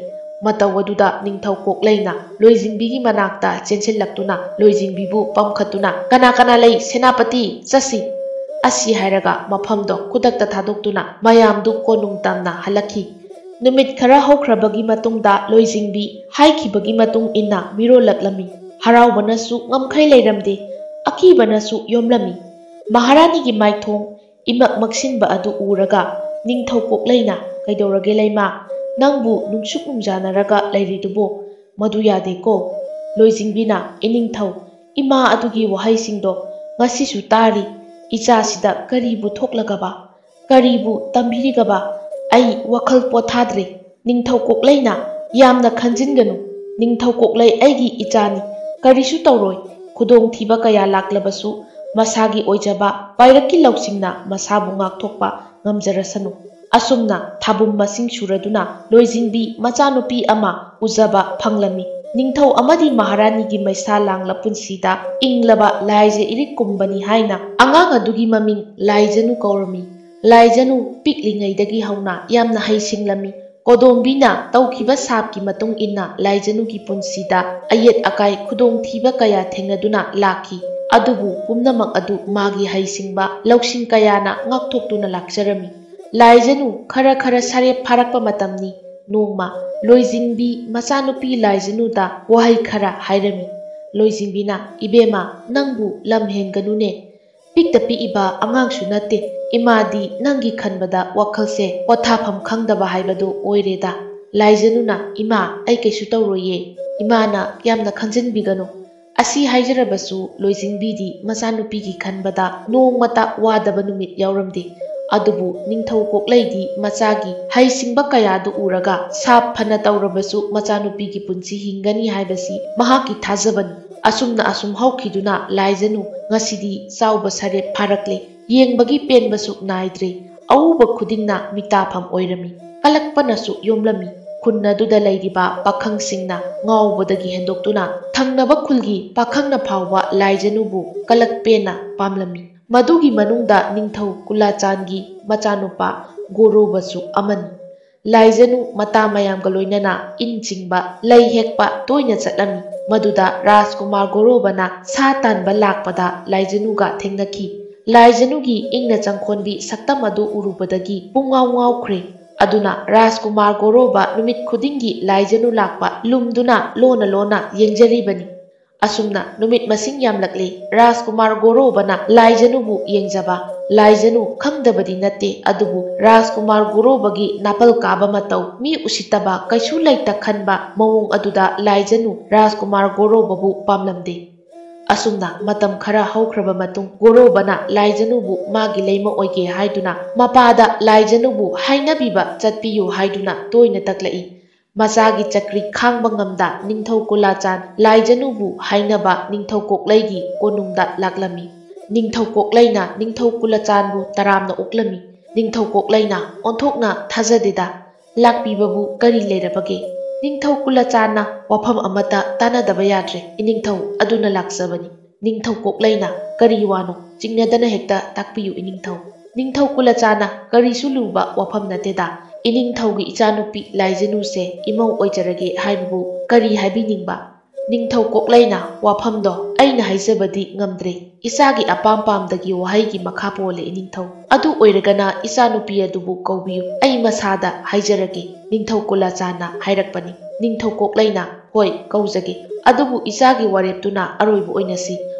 ꯃꯇꯧ ꯑꯗꯨꯗ ꯅꯤꯡꯊꯧ ꯀꯣꯛꯂꯩꯅ ꯂꯣꯏꯖꯤꯡꯕꯤꯒꯤ ꯃꯅꯥꯛꯇ ꯆꯦꯟꯁꯤꯜꯂꯛꯇꯨꯅ ꯂꯣꯏꯖꯤꯡꯕꯤꯕꯨ ꯄꯝꯈꯠꯇꯨꯅ, "ꯀꯅꯥ ꯀꯅꯥ ꯂꯩ? ꯁꯦꯅꯥꯄꯇꯤ, ꯆꯠꯁꯤ!" ꯑꯁꯤ ꯍꯥꯏꯔꯒ ꯃꯐꯝꯗꯣ ꯈꯨꯗꯛꯇ ꯊꯥꯗꯣꯛꯇꯨꯅ ꯃꯌꯥꯝꯗꯨ ꯀꯣꯅꯨꯡ ꯇꯝꯅ ꯍꯜꯂꯛꯈꯤ꯫ ꯅꯨꯃꯤꯠ ꯈꯔ ꯍꯧꯈ꯭ꯔꯕꯒꯤ ꯃꯇꯨꯡꯗ ꯂꯣꯏꯖꯤꯡꯕꯤ ꯍꯥꯏꯈꯤꯕꯒꯤ ꯃꯇꯨꯡ ꯏꯟꯅ ꯃꯤꯔꯣꯜꯂꯛꯂꯝꯃꯤ꯫ ꯍꯔꯥꯎꯕꯅꯁꯨ ꯉꯝꯈꯩ ꯂꯩꯔꯝꯗꯦ, ꯑꯀꯤꯕꯅꯁꯨ ꯌꯣꯝꯂꯝꯃꯤ꯫ ꯃꯍꯥꯔꯥꯅꯤꯒꯤ ꯃꯥꯏꯊꯣꯡ ꯏꯃꯛ ꯃꯛꯁꯤꯟꯕ ꯑꯗꯨ ꯎꯔꯒ ꯅꯤꯡꯊꯧ ꯀꯣꯛꯂꯩꯅ, "ꯀꯩꯗꯧꯔꯒꯦ ꯂꯩꯃ? ꯅꯪꯕꯨ ꯅꯨꯡꯁꯨꯛ ꯅꯨꯡꯖꯥꯅꯔꯒ ꯂꯩꯔꯤꯗꯨꯕꯨ?" "ꯃꯗꯨ ꯌꯥꯗꯦꯀꯣ꯫" ꯂꯣꯏꯖꯤꯡꯕꯤꯅ, "ꯏꯅꯤꯡꯊꯧ, ꯏꯃꯥ ꯑꯗꯨꯒꯤ ꯋꯥꯍꯩꯁꯤꯡꯗꯣ ꯉꯁꯤꯁꯨ ꯇꯥꯔꯤ꯫ ꯏꯆꯥꯁꯤꯗ ꯀꯔꯤꯕꯨ ꯊꯣꯛꯂꯒꯕ? ꯀꯔꯤꯕꯨ ꯇꯝꯕꯤꯔꯤꯒꯕ? ꯑꯩ ꯋꯥꯈꯜ ꯄꯣꯊꯥꯗ꯭ꯔꯦ꯫" ꯅꯤꯡꯊꯧ ꯀꯣꯛꯂꯩꯅ, "ꯌꯥꯝꯅ ꯈꯟꯖꯤꯟꯒꯅꯨ꯫ ꯅꯤꯡꯊꯧ ꯀꯣꯛꯂꯩ ꯑꯩꯒꯤ ꯏꯆꯥꯅꯤ꯫ ꯀꯔꯤꯁꯨ ꯇꯧꯔꯣꯏ꯫ ꯈꯨꯗꯣꯡꯊꯤꯕ ꯀꯌꯥ ꯂꯥꯛꯂꯕꯁꯨ ꯃꯁꯥꯒꯤ ꯑꯣꯏꯖꯕ ꯄꯥꯏꯔꯛꯀꯤ ꯂꯧꯁꯤꯡꯅ ꯃꯁꯥꯕꯨ ꯉꯥꯛꯊꯣꯛꯄ ꯉꯝꯖꯔꯁꯅꯨ꯫" ꯑꯁꯨꯝꯅ ꯊꯥꯕꯨꯝ ꯃꯁꯤꯡ ꯁꯨꯔꯗꯨꯅ ꯂꯣꯏꯖꯤꯡꯕꯤ ꯃꯆꯥꯅꯨꯄꯤ ꯑꯃ ꯎꯖꯕ ꯐꯪꯂꯝꯃꯤ꯫ ꯅꯤꯡꯊꯧ ꯑꯃꯗꯤ ꯃꯍꯥꯔꯥꯅꯤꯒꯤ ꯃꯩꯁꯥ ꯂꯥꯡꯂ ꯄꯨꯟꯁꯤꯗ ꯏꯪꯂꯕ ꯂꯥꯏꯖ ꯏꯔꯤꯛ ꯀꯨꯝꯕꯅꯤ ꯍꯥꯏꯅ ꯑꯉꯥꯡ ꯑꯗꯨꯒꯤ ꯃꯃꯤꯡ ꯂꯥꯏꯖꯅꯨ ꯀꯧꯔꯝꯃꯤ꯫ ꯂꯥꯏꯖꯅꯨ ꯄꯤꯛꯂꯤꯉꯩꯗꯒꯤ ꯍꯧꯅ ꯌꯥꯝꯅ ꯍꯩꯁꯤꯡꯂꯝꯃꯤ꯫ ꯀꯣꯗꯣꯝꯕꯤꯅ ꯇꯧꯈꯤꯕ ꯁꯥꯞꯀꯤ ꯃꯇꯨꯡ ꯏꯟꯅ ꯂꯥꯏꯖꯅꯨꯒꯤ ꯄꯨꯟꯁꯤꯗ ꯑꯌꯦꯠ ꯑꯀꯥꯏ ꯈꯨꯗꯣꯡꯊꯤꯕ ꯀꯌꯥ ꯊꯦꯡꯅꯗꯨꯅ ꯂꯥꯛꯈꯤ꯫ ꯑꯗꯨꯕꯨ ꯄꯨꯝꯅꯃꯛ ꯑꯗꯨ ꯃꯥꯒꯤ ꯍꯩꯁꯤꯡꯕ ꯂꯧꯁꯤꯡ ꯀꯌꯥꯅ ꯉꯥꯛꯊꯣꯛꯇꯨꯅ ꯂꯥꯛꯆꯔꯝꯃꯤ꯫ ꯂꯥꯏꯖꯅꯨ ꯈꯔ ꯈꯔ ꯁꯥꯔꯦꯞ ꯐꯥꯔꯛꯄ ꯃꯇꯝꯅꯤ꯫ ꯅꯣꯡꯃ ꯂꯣꯏꯖꯤꯡꯕꯤ ꯃꯆꯥꯅꯨꯄꯤ ꯂꯥꯏꯖꯅꯨꯗ ꯋꯥꯍꯩ ꯈꯔ ꯍꯥꯏꯔꯝꯃꯤ꯫ ꯂꯣꯏꯖꯤꯡꯕꯤꯅ, "ꯏꯕꯦꯝꯃ, ꯅꯪꯕꯨ ꯂꯝ ꯍꯦꯟꯒꯅꯨꯅꯦ꯫ ꯄꯤꯛꯇ ꯄꯤꯛꯏꯕ ꯑꯉꯥꯡꯁꯨ ꯅꯠꯇꯦ꯫ ꯏꯃꯥꯗꯤ ꯅꯪꯒꯤ ꯈꯟꯕꯗ ꯋꯥꯈꯜꯁꯦ ꯄꯣꯊꯥꯐꯝ ꯈꯪꯗꯕ ꯍꯥꯏꯕꯗꯨ ꯑꯣꯏꯔꯦꯗ꯫" ꯂꯥꯏꯖꯅꯨꯅ, "ꯏꯃꯥ, ꯑꯩ ꯀꯩꯁꯨ ꯇꯧꯔꯣꯏꯌꯦ꯫ ꯏꯃꯥꯅ ꯌꯥꯝꯅ ꯈꯟꯖꯤꯟꯕꯤꯒꯅꯨ꯫" ꯑꯁꯤ ꯍꯥꯏꯖꯔꯕꯁꯨ ꯂꯣꯏꯖꯤꯡꯕꯤꯗꯤ ꯃꯆꯥꯅꯨꯄꯤꯒꯤ ꯈꯟꯕꯗ ꯅꯣꯡꯃꯇ ꯋꯥꯗꯕ ꯅꯨꯃꯤꯠ ꯌꯥꯎꯔꯝꯗꯦ꯫ ꯑꯗꯨꯕꯨ ꯅꯤꯡꯊꯧ ꯀꯣꯛꯂꯩꯗꯤ ꯃꯆꯥꯒꯤ ꯍꯩꯁꯤꯡꯕ ꯀꯌꯥꯗꯨ ꯎꯔꯒ ꯁꯥꯞ ꯐꯅ ꯇꯧꯔꯕꯁꯨ ꯃꯆꯥꯅꯨꯄꯤꯒꯤ ꯄꯨꯟꯁꯤ ꯍꯤꯡꯒꯅꯤ ꯍꯥꯏꯕꯁꯤ ꯃꯍꯥꯛꯀꯤ ꯊꯥꯖꯕꯅꯤ꯫ ꯑꯁꯨꯝꯅ ꯑꯁꯨꯝ ꯍꯧꯈꯤꯗꯨꯅ ꯂꯥꯏꯖꯅꯨ ꯉꯁꯤꯗꯤ ꯆꯥꯎꯕ ꯁꯔꯦꯞ ꯐꯥꯔꯛꯂꯦ꯫ ꯌꯦꯡꯕꯒꯤ ꯄꯦꯟꯕꯁꯨ ꯅꯥꯏꯗ꯭ꯔꯦ꯫ ꯑꯎꯕ ꯈꯨꯗꯤꯡꯅ ꯃꯤꯇꯥꯐꯝ ꯑꯣꯏꯔꯝꯃꯤ꯫ ꯀꯂꯛꯄꯅꯁꯨ ꯌꯣꯝꯂꯝꯃꯤ꯫ ꯈꯨꯟ ꯑꯗꯨꯗ ꯂꯩꯔꯤꯕ ꯄꯥꯈꯪꯁꯤꯡꯅ ꯉꯥꯎꯕꯗꯒꯤ ꯍꯦꯟꯗꯣꯛꯇꯨꯅ ꯊꯪꯅꯕ ꯈꯨꯜꯒꯤ ꯄꯥꯈꯪꯅ ꯐꯥꯎꯕ ꯂꯥꯏꯖꯅꯨꯕꯨ ꯀꯂꯛꯄꯦꯟꯅ ꯄꯥꯝꯂꯝꯃꯤ꯫ ꯃꯗꯨꯒꯤ ꯃꯅꯨꯡꯗ ꯅꯤꯡꯊꯧ ꯀꯨꯂꯥꯆꯥꯟꯒꯤ ꯃꯆꯥꯅꯨꯄꯥ ꯒꯣꯔꯣꯕꯁꯨ ꯑꯃꯅꯤ꯫ ꯂꯥꯏꯖꯅꯨ ꯃꯇꯥ ꯃꯌꯥꯝꯒ ꯂꯣꯏꯅꯅ ꯏꯟ ꯆꯤꯡꯕ, ꯂꯩ ꯍꯦꯛꯄ ꯇꯣꯏꯅ ꯆꯠꯂꯝꯃꯤ꯫ ꯃꯗꯨꯗ ꯔꯥꯖꯀꯨꯃꯥꯔ ꯒꯣꯔꯣꯕꯅ ꯁꯥ ꯇꯥꯟꯕ ꯂꯥꯛꯄꯗ ꯂꯥꯏꯖꯅꯨꯒ ꯊꯦꯡꯅꯈꯤ꯫ ꯂꯥꯏꯖꯅꯨꯒꯤ ꯏꯪꯅ ꯆꯪꯈꯣꯟꯕꯤ ꯁꯛꯇꯝ ꯑꯗꯨ ꯎꯔꯨꯕꯗꯒꯤ ꯄꯨꯡꯉꯥꯎ ꯉꯥꯎꯈ꯭ꯔꯦ꯫ ꯑꯗꯨꯅ ꯔꯥꯖꯀꯨꯃꯥꯔ ꯒꯣꯔꯣꯕ ꯅꯨꯃꯤꯠ ꯈꯨꯗꯤꯡꯒꯤ ꯂꯥꯏꯖꯅꯨ ꯂꯥꯛꯄ ꯂꯨꯝꯗꯨꯅ ꯂꯣꯟꯅ ꯂꯣꯟꯅ ꯌꯦꯡꯖꯔꯤꯕꯅꯤ꯫ ꯑꯁꯨꯝꯅ ꯅꯨꯃꯤꯠ ꯃꯁꯤꯡ ꯌꯥꯝꯂꯛꯂꯦ꯫ ꯔꯥꯖꯀꯨꯃꯥꯔ ꯒꯣꯔꯣꯕꯅ ꯂꯥꯏꯖꯅꯨꯕꯨ ꯌꯦꯡꯖꯕ꯫ ꯂꯥꯏꯖꯅꯨ ꯈꯪꯗꯕꯗꯤ ꯅꯠꯇꯦ, ꯑꯗꯨꯕꯨ ꯔꯥꯖꯀꯨꯃꯥꯔ ꯒꯣꯔꯣꯕꯒꯤ ꯅꯥꯄꯜ ꯀꯥꯕ ꯃꯇꯧ, ꯃꯤ ꯎꯁꯤꯠꯇꯕ ꯀꯩꯁꯨ ꯂꯩꯇ ꯈꯟꯕ ꯃꯑꯣꯡ ꯑꯗꯨꯗ ꯂꯥꯏꯖꯅꯨ ꯔꯥꯖꯀꯨꯃꯥꯔ ꯒꯣꯔꯣꯕꯕꯨ ꯄꯥꯝꯂꯝꯗꯦ꯫ ꯑꯁꯨꯝꯅ ꯃꯇꯝ ꯈꯔ ꯍꯧꯈ꯭ꯔꯕ ꯃꯇꯨꯡ ꯒꯣꯔꯣꯕꯅ ꯂꯥꯏꯖꯅꯨꯕꯨ ꯃꯥꯒꯤ ꯂꯩꯃ ꯑꯣꯏꯒꯦ ꯍꯥꯏꯗꯨꯅ ꯃꯄꯥꯗ ꯂꯥꯏꯖꯅꯨꯕꯨ ꯍꯥꯏꯅꯕꯤꯕ ꯆꯠꯄꯤꯌꯨ ꯍꯥꯏꯗꯨꯅ ꯇꯣꯏꯅ ꯇꯛꯂꯛꯏ꯫ ꯃꯆꯥꯒꯤ ꯆꯀ꯭ꯔꯤ ꯈꯥꯡꯕ ꯉꯝꯗ ꯅꯤꯡꯊꯧ ꯀꯨꯂꯥꯆꯥꯟ ꯂꯥꯏꯖꯅꯨꯕꯨ ꯍꯥꯏꯅꯕ ꯅꯤꯡꯊꯧ ꯀꯣꯛꯂꯩꯒꯤ ꯀꯣꯅꯨꯡꯗ ꯂꯥꯛꯂꯝꯃꯤ꯫ ꯅꯤꯡꯊꯧ ꯀꯣꯛꯂꯩꯅ ꯅꯤꯡꯊꯧ ꯀꯨꯂꯥꯆꯥꯟꯕꯨ ꯇꯔꯥꯝꯅ ꯑꯣꯛꯂꯝꯃꯤ꯫ ꯅꯤꯡꯊꯧ ꯀꯣꯛꯂꯩꯅ ꯑꯣꯟꯊꯣꯛꯅ ꯊꯥꯖꯗꯦꯗ꯫ ꯂꯥꯛꯄꯤꯕꯕꯨ ꯀꯔꯤ ꯂꯩꯔꯕꯒꯦ? ꯅꯤꯡꯊꯧ ꯀꯨꯂꯆꯥꯟꯅ ꯋꯥꯐꯝ ꯑꯃꯠꯇ ꯇꯥꯟꯅꯗꯕ ꯌꯥꯗ꯭ꯔꯦ꯫ "ꯏꯅꯤꯡꯊꯧ, ꯑꯗꯨꯅ ꯂꯥꯛꯆꯕꯅꯤ꯫" ꯅꯤꯡꯊꯧ ꯀꯣꯛꯂꯩꯅ, "ꯀꯔꯤ ꯋꯥꯅꯣ? ꯆꯤꯡꯅꯗꯅ ꯍꯦꯛꯇ ꯇꯥꯛꯄꯤꯌꯨ ꯏꯅꯤꯡꯊꯧ꯫" ꯅꯤꯡꯊꯧ ꯀꯨꯂꯆꯥꯟꯅ, "ꯀꯔꯤꯁꯨ ꯂꯨꯕ ꯋꯥꯐꯝ ꯅꯠꯇꯦꯗ꯫ ꯏꯅꯤꯡꯊꯧꯒꯤ ꯏꯆꯥꯅꯨꯄꯤ ꯂꯥꯏꯖꯅꯨꯁꯦ ꯏꯃꯧ ꯑꯣꯏꯖꯔꯒꯦ ꯍꯥꯏꯕꯕꯨ ꯀꯔꯤ ꯍꯥꯏꯕꯤꯅꯤꯡꯕ?" ꯅꯤꯡꯊꯧ ꯀꯣꯛꯂꯩꯅ, "ꯋꯥꯐꯝꯗꯣ ꯑꯩꯅ ꯍꯥꯏꯖꯕꯗꯤ ꯉꯝꯗ꯭ꯔꯦ꯫ ꯏꯆꯥꯒꯤ ꯑꯄꯥꯝ ꯄꯥꯝꯗꯒꯤ ꯋꯥꯍꯩꯒꯤ ꯃꯈꯥ ꯄꯣꯜꯂꯦ ꯏꯅꯤꯡꯊꯧ꯫ ꯑꯗꯨ ꯑꯣꯏꯔꯒꯅ ꯏꯆꯥꯅꯨꯄꯤ ꯑꯗꯨꯕꯨ ꯀꯧꯕꯤꯌꯨ, ꯑꯩ ꯃꯁꯥꯗ ꯍꯥꯏꯖꯔꯒꯦ꯫" ꯅꯤꯡꯊꯧ ꯀꯨꯂꯆꯥꯟꯅ ꯍꯥꯏꯔꯛꯄꯅꯤ꯫ ꯅꯤꯡꯊꯧ ꯀꯣꯛꯂꯩꯅ, "ꯍꯣꯏ, ꯀꯧꯖꯒꯦ꯫ ꯑꯗꯨꯕꯨ ꯏꯆꯥꯒꯤ ꯋꯥꯔꯦꯞꯇꯨꯅ ꯑꯔꯣꯏꯕ ꯑꯣꯏꯅꯁꯤ꯫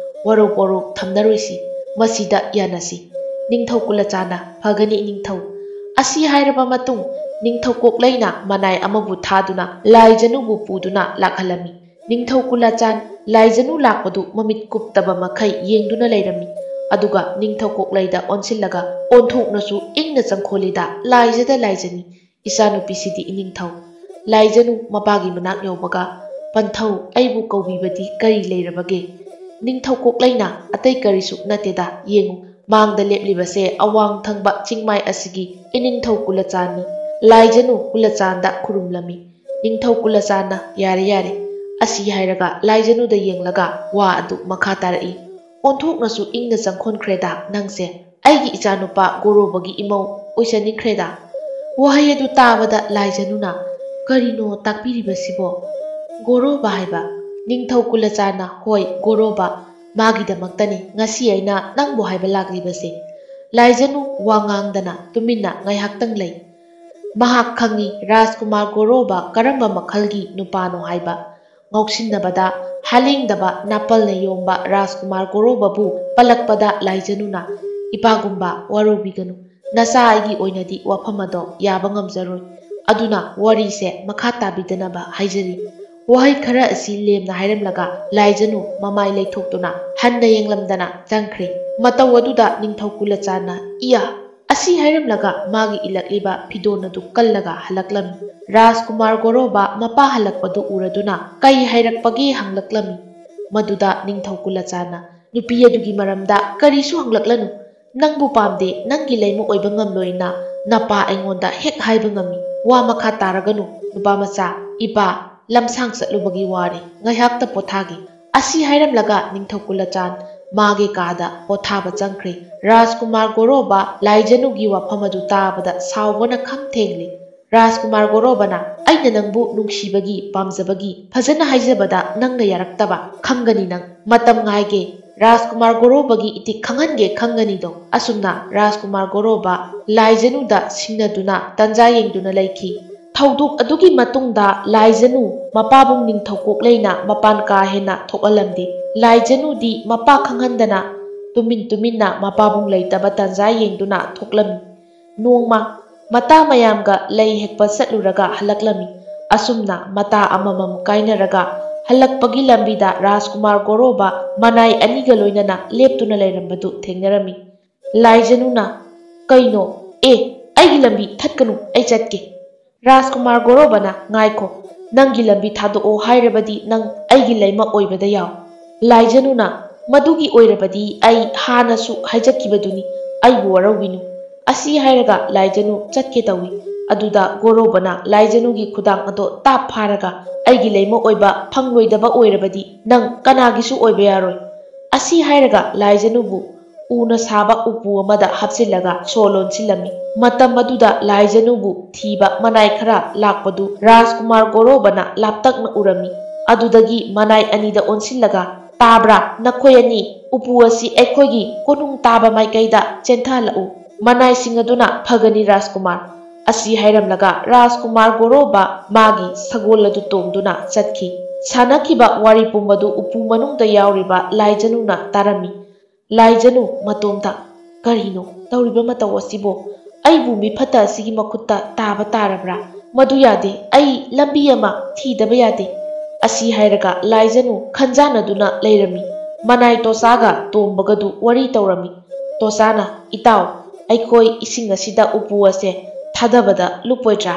ꯋꯥꯔꯧ ꯄꯣꯔꯧ ꯊꯝꯅꯔꯣꯏꯁꯤ꯫ ꯃꯁꯤꯗ ꯌꯥꯅꯁꯤ꯫" ꯅꯤꯡꯊꯧ ꯀꯨꯂꯆꯥꯟꯅ, "ꯐꯒꯅꯤ ꯏꯅꯤꯡꯊꯧ꯫" ꯑꯁꯤ ꯍꯥꯏꯔꯕ ꯃꯇꯨꯡ ꯅꯤꯡꯊꯧ ꯀꯣꯛꯂꯩꯅ ꯃꯅꯥꯏ ꯑꯃꯕꯨ ꯊꯥꯗꯨꯅ ꯂꯥꯏꯖꯅꯨꯕꯨ ꯄꯨꯗꯨꯅ ꯂꯥꯛꯍꯜꯂꯝꯃꯤ꯫ ꯅꯤꯡꯊꯧ ꯀꯨꯂꯆꯥꯟ ꯂꯥꯏꯖꯅꯨ ꯂꯥꯛꯄꯗꯨ ꯃꯃꯤꯠ ꯀꯨꯞꯇꯕ ꯃꯈꯩ ꯌꯦꯡꯗꯨꯅ ꯂꯩꯔꯝꯃꯤ꯫ ꯑꯗꯨꯒ ꯅꯤꯡꯊꯧ ꯀꯣꯛꯂꯩꯗ ꯑꯣꯟꯁꯤꯜꯂꯒ, "ꯑꯣꯟꯊꯣꯛꯅꯁꯨ ꯏꯪꯅ ꯆꯪꯈꯣꯜꯂꯤꯗ, ꯂꯥꯏꯖꯗ ꯂꯥꯏꯖꯅꯤ꯫ ꯏꯆꯥꯅꯨꯄꯤꯁꯤꯗꯤ ꯏꯅꯤꯡꯊꯧ꯫ ꯂꯥꯏꯖꯅꯨ ꯃꯄꯥꯒꯤ ꯃꯅꯥꯛ ꯌꯧꯕꯒ, 'ꯄꯟꯊꯧ, ꯑꯩꯕꯨ ꯀꯧꯕꯤꯕꯗꯤ ꯀꯔꯤ ꯂꯩꯔꯕꯒꯦ?' ꯅꯤꯡꯊꯧ ꯀꯣꯛꯂꯩꯅ, "ꯑꯇꯩ ꯀꯔꯤꯁꯨ ꯅꯠꯇꯦꯗ, ꯌꯦꯡꯉꯨ, ꯃꯥꯡꯗ ꯂꯦꯞꯂꯤꯕꯁꯦ ꯑꯋꯥꯡ ꯊꯪꯕ ꯆꯤꯡꯃꯥꯏ ꯑꯁꯤꯒꯤ ꯏꯅꯤꯡꯊꯧ ꯀꯨꯂꯆꯥꯟꯅꯤ꯫" ꯂꯥꯏꯖꯅꯨ ꯀꯨꯂꯆꯥꯟꯗ ꯈꯨꯔꯨꯝꯂꯝꯃꯤ꯫ ꯅꯤꯡꯊꯧ ꯀꯨꯂꯆꯥꯟꯅ, "ꯌꯥꯔꯦ, ꯌꯥꯔꯦ꯫" ꯑꯁꯤ ꯍꯥꯏꯔꯒ ꯂꯥꯏꯖꯅꯨꯗ ꯌꯦꯡꯂꯒ ꯋꯥ ꯑꯗꯨ ꯃꯈꯥ ꯇꯥꯔꯛꯏ꯫ "ꯑꯣꯟꯊꯣꯛꯅꯁꯨ ꯏꯪꯅ ꯆꯪꯈꯣꯟꯈ꯭ꯔꯦꯗ ꯅꯪꯁꯦ꯫ ꯑꯩꯒꯤ ꯏꯆꯥꯅꯨꯄꯥ ꯒꯣꯔꯣꯕꯒꯤ ꯏꯃꯧ ꯑꯣꯏꯖꯅꯤꯡꯈ꯭ꯔꯦꯗ꯫" ꯋꯥꯍꯩ ꯑꯗꯨ ꯇꯥꯕꯗ ꯂꯥꯏꯖꯅꯨꯅ, "ꯀꯔꯤꯅꯣ ꯇꯥꯛꯄꯤꯔꯤꯕꯁꯤꯕꯣ?" "ꯒꯣꯔꯣꯕ ꯍꯥꯏꯕ?" ꯅꯤꯡꯊꯧ ꯀꯨꯂꯆꯥꯟꯅ, "ꯍꯣꯏ, ꯒꯣꯔꯣꯕ꯫ ꯃꯥꯒꯤꯗꯃꯛꯇꯅꯤ ꯉꯁꯤ ꯑꯩꯅ ꯅꯪꯕꯨ ꯍꯥꯏꯕ ꯂꯥꯛꯂꯤꯕꯁꯦ꯫" ꯂꯥꯏꯖꯅꯨ ꯋꯥ ꯉꯥꯡꯗꯅ ꯇꯨꯃꯤꯟꯅ ꯉꯥꯏꯍꯥꯛꯇꯪ ꯂꯩ꯫ ꯃꯍꯥꯛ ꯈꯪꯏ ꯔꯥꯖꯀꯨꯃꯥꯔ ꯒꯣꯔꯣꯕ ꯀꯔꯝꯕ ꯃꯈꯜꯒꯤ ꯅꯨꯄꯥꯅꯣ ꯍꯥꯏꯕ꯫ ꯉꯥꯎꯁꯤꯟꯅꯕꯗ ꯍꯥꯂꯦꯡꯗꯕ ꯅꯥꯄꯜꯅ ꯌꯣꯝꯕ ꯔꯥꯖꯀꯨꯃꯥꯔ ꯒꯣꯔꯣꯕꯕꯨ ꯄꯜꯂꯛꯄꯗ ꯂꯥꯏꯖꯅꯨꯅ, "ꯏꯄꯥꯒꯨꯝꯕ, ꯋꯥꯔꯧꯕꯤꯒꯅꯨ꯫ ꯅꯆꯥ ꯑꯩꯒꯤ ꯑꯣꯏꯅꯗꯤ ꯋꯥꯐꯝ ꯑꯗꯣ ꯌꯥꯕ ꯉꯝꯖꯔꯣꯏ꯫ ꯑꯗꯨꯅ ꯋꯥꯔꯤꯁꯦ ꯃꯈꯥ ꯇꯥꯕꯤꯗꯅꯕ ꯍꯥꯏꯖꯔꯤ꯫" ꯋꯥꯍꯩ ꯈꯔ ꯑꯁꯤ ꯂꯦꯝꯅ ꯍꯥꯏꯔꯝꯂꯒ ꯂꯥꯏꯖꯅꯨ ꯃꯃꯥꯏ ꯂꯩꯊꯣꯛꯇꯨꯅ ꯍꯟꯅ ꯌꯦꯡꯂꯝꯗꯅ ꯆꯪꯈ꯭ꯔꯦ꯫ ꯃꯇꯧ ꯑꯗꯨꯗ ꯅꯤꯡꯊꯧ ꯀꯨꯂꯆꯥꯟꯅ, "ꯏꯌꯥ!" ꯑꯁꯤ ꯍꯥꯏꯔꯝꯂꯒ ꯃꯥꯒꯤ ꯏꯜꯂꯛꯂꯤꯕ ꯐꯤꯗꯣꯟ ꯑꯗꯨ ꯀꯜꯂꯒ ꯍꯜꯂꯛꯂꯝꯃꯤ꯫ ꯔꯥꯖꯀꯨꯃꯥꯔ ꯒꯣꯔꯣꯕ ꯃꯄꯥ ꯍꯜꯂꯛꯄꯗꯨ ꯎꯔꯗꯨꯅ ꯀꯩ ꯍꯥꯏꯔꯛꯄꯒꯦ ꯍꯪꯂꯛꯂꯝꯃꯤ꯫ ꯃꯗꯨꯗ ꯅꯤꯡꯊꯧ ꯀꯨꯂꯆꯥꯟꯅ, "ꯅꯨꯄꯤ ꯑꯗꯨꯒꯤ ꯃꯔꯝꯗ ꯀꯔꯤꯁꯨ ꯍꯪꯂꯛꯂꯅꯨ꯫ ꯅꯪꯕꯨ ꯄꯥꯝꯗꯦ, ꯅꯪꯒꯤ ꯂꯩꯃ ꯑꯣꯏꯕ ꯉꯝꯂꯣꯏꯅ ꯅꯄꯥ ꯑꯩꯉꯣꯟꯗ ꯍꯦꯛ ꯍꯥꯏꯕ ꯉꯝꯃꯤ꯫ ꯋꯥ ꯃꯈꯥ ꯇꯥꯔꯒꯅꯨ, ꯅꯨꯄꯥ ꯃꯆꯥ꯫ "ꯏꯄꯥ, ꯂꯝꯁꯥꯡ ꯆꯠꯂꯨꯕꯒꯤ ꯋꯥꯔꯦ, ꯉꯥꯏꯍꯥꯛꯇ ꯄꯣꯊꯥꯒꯦ"꯫ ꯑꯁꯤ ꯍꯥꯏꯔꯝꯂꯒ ꯅꯤꯡꯊꯧ ꯀꯨꯂꯆꯥꯟ ꯃꯥꯒꯤ ꯀꯥꯗ ꯄꯣꯊꯥꯕ ꯆꯪꯈ꯭ꯔꯦ꯫ ꯔꯥꯖꯀꯨꯃꯥꯔ ꯒꯣꯔꯣꯕ ꯂꯥꯏꯖꯅꯨꯒꯤ ꯋꯥꯐꯝ ꯑꯗꯨ ꯇꯥꯕꯗ ꯁꯥꯎꯕꯅ ꯈꯝ ꯊꯦꯡꯂꯦ꯫ ꯔꯥꯖꯀꯨꯃꯥꯔ ꯒꯣꯔꯣꯕꯅ, "ꯑꯩꯅ ꯅꯪꯕꯨ ꯅꯨꯡꯁꯤꯕꯒꯤ, ꯄꯥꯝꯖꯕꯒꯤ, ꯐꯖꯅ ꯍꯥꯏꯖꯕꯗ ꯅꯪꯅ ꯌꯥꯔꯛꯇꯕ꯫ ꯈꯪꯒꯅꯤ ꯅꯪ꯫ ꯃꯇꯝ ꯉꯥꯏꯒꯦ꯫ ꯔꯥꯖꯀꯨꯃꯥꯔ ꯒꯣꯔꯣꯕꯒꯤ ꯏꯇꯤꯛ ꯈꯪꯍꯟꯒꯦ ꯈꯪꯒꯅꯤꯗꯣ"꯫ ꯑꯁꯨꯝꯅ ꯔꯥꯖꯀꯨꯃꯥꯔ ꯒꯣꯔꯣꯕ ꯂꯥꯏꯖꯅꯨꯗ ꯁꯤꯡꯅꯗꯨꯅ ꯇꯟꯖꯥ ꯌꯦꯡꯗꯨꯅ ꯂꯩꯈꯤ꯫ ꯊꯧꯗꯣꯛ ꯑꯗꯨꯒꯤ ꯃꯇꯨꯡꯗ ꯂꯥꯏꯖꯅꯨ ꯃꯄꯥꯕꯨꯡ ꯅꯤꯡꯊꯧ ꯀꯣꯛꯂꯩꯅ ꯃꯄꯥꯟ ꯀꯥ ꯍꯦꯟꯅ ꯊꯣꯛꯍꯜꯂꯝꯗꯦ꯫ ꯂꯥꯏꯖꯅꯨꯗꯤ ꯃꯄꯥ ꯈꯪꯍꯟꯗꯅ ꯇꯨꯃꯤꯟ ꯇꯨꯃꯤꯟꯅ ꯃꯄꯥꯕꯨꯡ ꯂꯩꯇꯕ ꯇꯟꯖꯥ ꯌꯦꯡꯗꯨꯅ ꯊꯣꯛꯂꯝꯃꯤ꯫ ꯅꯣꯡꯃ ꯃꯇꯥ ꯃꯌꯥꯝꯒ ꯂꯩ ꯍꯦꯛꯄ ꯆꯠꯂꯨꯔꯒ ꯍꯜꯂꯛꯂꯝꯃꯤ꯫ ꯑꯁꯨꯝꯅ ꯃꯇꯥ ꯑꯃꯃꯝ ꯀꯥꯏꯅꯔꯒ ꯍꯜꯂꯛꯄꯒꯤ ꯂꯝꯕꯤꯗ ꯔꯥꯖꯀꯨꯃꯥꯔ ꯒꯣꯔꯣꯕ ꯃꯅꯥꯏ ꯑꯅꯤꯒ ꯂꯣꯏꯅꯅ ꯂꯦꯞꯇꯨꯅ ꯂꯩꯔꯝꯕꯗꯨ ꯊꯦꯡꯅꯔꯝꯃꯤ꯫ ꯂꯥꯏꯖꯅꯨꯅ, "ꯀꯩꯅꯣ? ꯑꯦ, ꯑꯩꯒꯤ ꯂꯝꯕꯤ ꯊꯠꯀꯅꯨ, ꯑꯩ ꯆꯠꯀꯦ"꯫ ꯔꯥꯖꯀꯨꯃꯥꯔ ꯒꯣꯔꯣꯕꯅ, "ꯉꯥꯏꯈꯣ, ꯅꯪꯒꯤ ꯂꯝꯕꯤ ꯊꯥꯗꯣꯛꯑꯣ ꯍꯥꯏꯔꯕꯗꯤ ꯅꯪ ꯑꯩꯒꯤ ꯂꯩꯃ ꯑꯣꯏꯕꯗ ꯌꯥꯎ"꯫ ꯂꯥꯏꯖꯅꯨꯅ, "ꯃꯗꯨꯒꯤ ꯑꯣꯏꯔꯕꯗꯤ ꯑꯩ ꯍꯥꯟꯅꯁꯨ ꯍꯥꯏꯖꯈꯤꯕꯗꯨꯅꯤ, ꯑꯩꯕꯨ ꯋꯥꯔꯧꯕꯤꯅꯨ"꯫ ꯑꯁꯤ ꯍꯥꯏꯔꯒ ꯂꯥꯏꯖꯅꯨ ꯆꯠꯀꯦ ꯇꯧꯏ꯫ ꯑꯗꯨꯗ ꯒꯣꯔꯣꯕꯅ ꯂꯥꯏꯖꯅꯨꯒꯤ ꯈꯨꯗꯥꯡ ꯑꯗꯣ ꯇꯥꯞ ꯐꯥꯔꯒ, "ꯑꯩꯒꯤ ꯂꯩꯃ ꯑꯣꯏꯕ ꯐꯪꯂꯣꯏꯗꯕ ꯑꯣꯏꯔꯕꯗꯤ ꯅꯪ ꯀꯅꯥꯒꯤꯁꯨ ꯑꯣꯏꯕ ꯌꯥꯔꯣꯏ"꯫ ꯑꯁꯤ ꯍꯥꯏꯔꯒ ꯂꯥꯏꯖꯅꯨꯕꯨ ꯎꯅ ꯁꯥꯕ ꯎꯄꯨ ꯑꯃꯗ ꯍꯥꯞꯆꯤꯜꯂꯒ ꯁꯣ ꯂꯣꯟꯁꯤꯜꯂꯝꯃꯤ꯫ ꯃꯇꯝ ꯑꯗꯨꯗ ꯂꯥꯏꯖꯅꯨꯕꯨ ꯊꯤꯕ ꯃꯅꯥꯏ ꯈꯔ ꯂꯥꯛꯄꯗꯨ ꯔꯥꯖꯀꯨꯃꯥꯔ ꯒꯣꯔꯣꯕꯅ ꯂꯥꯞꯇꯛꯅ ꯎꯔꯝꯃꯤ꯫ ꯑꯗꯨꯗꯒꯤ ꯃꯅꯥꯏ ꯑꯅꯤꯗ ꯑꯣꯟꯁꯤꯜꯂꯒ, "ꯇꯥꯕ꯭ꯔꯥ, ꯅꯈꯣꯏ ꯑꯅꯤ? ꯎꯄꯨ ꯑꯁꯤ ꯑꯩꯈꯣꯏꯒꯤ ꯀꯣꯅꯨꯡ ꯇꯥꯕ ꯃꯥꯏꯀꯩꯗ ꯆꯦꯟꯊꯍꯜꯂꯛꯎ"꯫ ꯃꯅꯥꯏꯁꯤꯡ ꯑꯗꯨꯅ, "ꯐꯒꯅꯤ ꯔꯥꯖꯀꯨꯃꯥꯔ"꯫ ꯑꯁꯤ ꯍꯥꯏꯔꯝꯂꯒ ꯔꯥꯖꯀꯨꯃꯥꯔ ꯒꯣꯔꯣꯕ ꯃꯥꯒꯤ ꯁꯒꯣꯜ ꯑꯗꯨ ꯇꯣꯡꯗꯨꯅ ꯆꯠꯈꯤ꯫ ꯁꯥꯟꯅꯈꯤꯕ ꯋꯥꯔꯤ ꯄꯨꯝꯕꯗꯨ ꯎꯄꯨ ꯃꯅꯨꯡꯗ ꯌꯥꯎꯔꯤꯕ ꯂꯥꯏꯖꯅꯨꯅ ꯇꯥꯔꯝꯃꯤ꯫ ꯂꯥꯏꯖꯅꯨ ꯃꯇꯣꯝꯇ, "ꯀꯔꯤꯅꯣ ꯇꯧꯔꯤꯕ ꯃꯇꯧ ꯑꯁꯤꯕꯣ? ꯑꯩꯕꯨ ꯃꯤꯐꯠꯇ ꯑꯁꯤꯒꯤ ꯃꯈꯨꯠꯇ ꯇꯥꯕ ꯇꯥꯔꯕ꯭ꯔꯥ? ꯃꯗꯨ ꯌꯥꯗꯦ, ꯑꯩ ꯂꯝꯕꯤ ꯑꯃ ꯊꯤꯗꯕ ꯌꯥꯗꯦ"꯫ ꯑꯁꯤ ꯍꯥꯏꯔꯒ ꯂꯥꯏꯖꯅꯨ ꯈꯟꯖꯥꯟꯅꯗꯨꯅ ꯂꯩꯔꯝꯃꯤ꯫ ꯃꯅꯥꯏ ꯇꯣꯁꯥꯒ ꯇꯣꯝꯕꯒꯗꯨ ꯋꯥꯔꯤ ꯇꯧꯔꯝꯃꯤ꯫ ꯇꯣꯁꯥꯅ, "ꯏꯇꯥꯎ, ꯑꯩꯈꯣꯏ ꯏꯁꯤꯡ ꯑꯁꯤꯗ ꯎꯄꯨ ꯑꯁꯦ ꯊꯥꯗꯕꯗ ꯂꯨꯞꯄꯣꯏꯗ꯭ꯔꯥ?"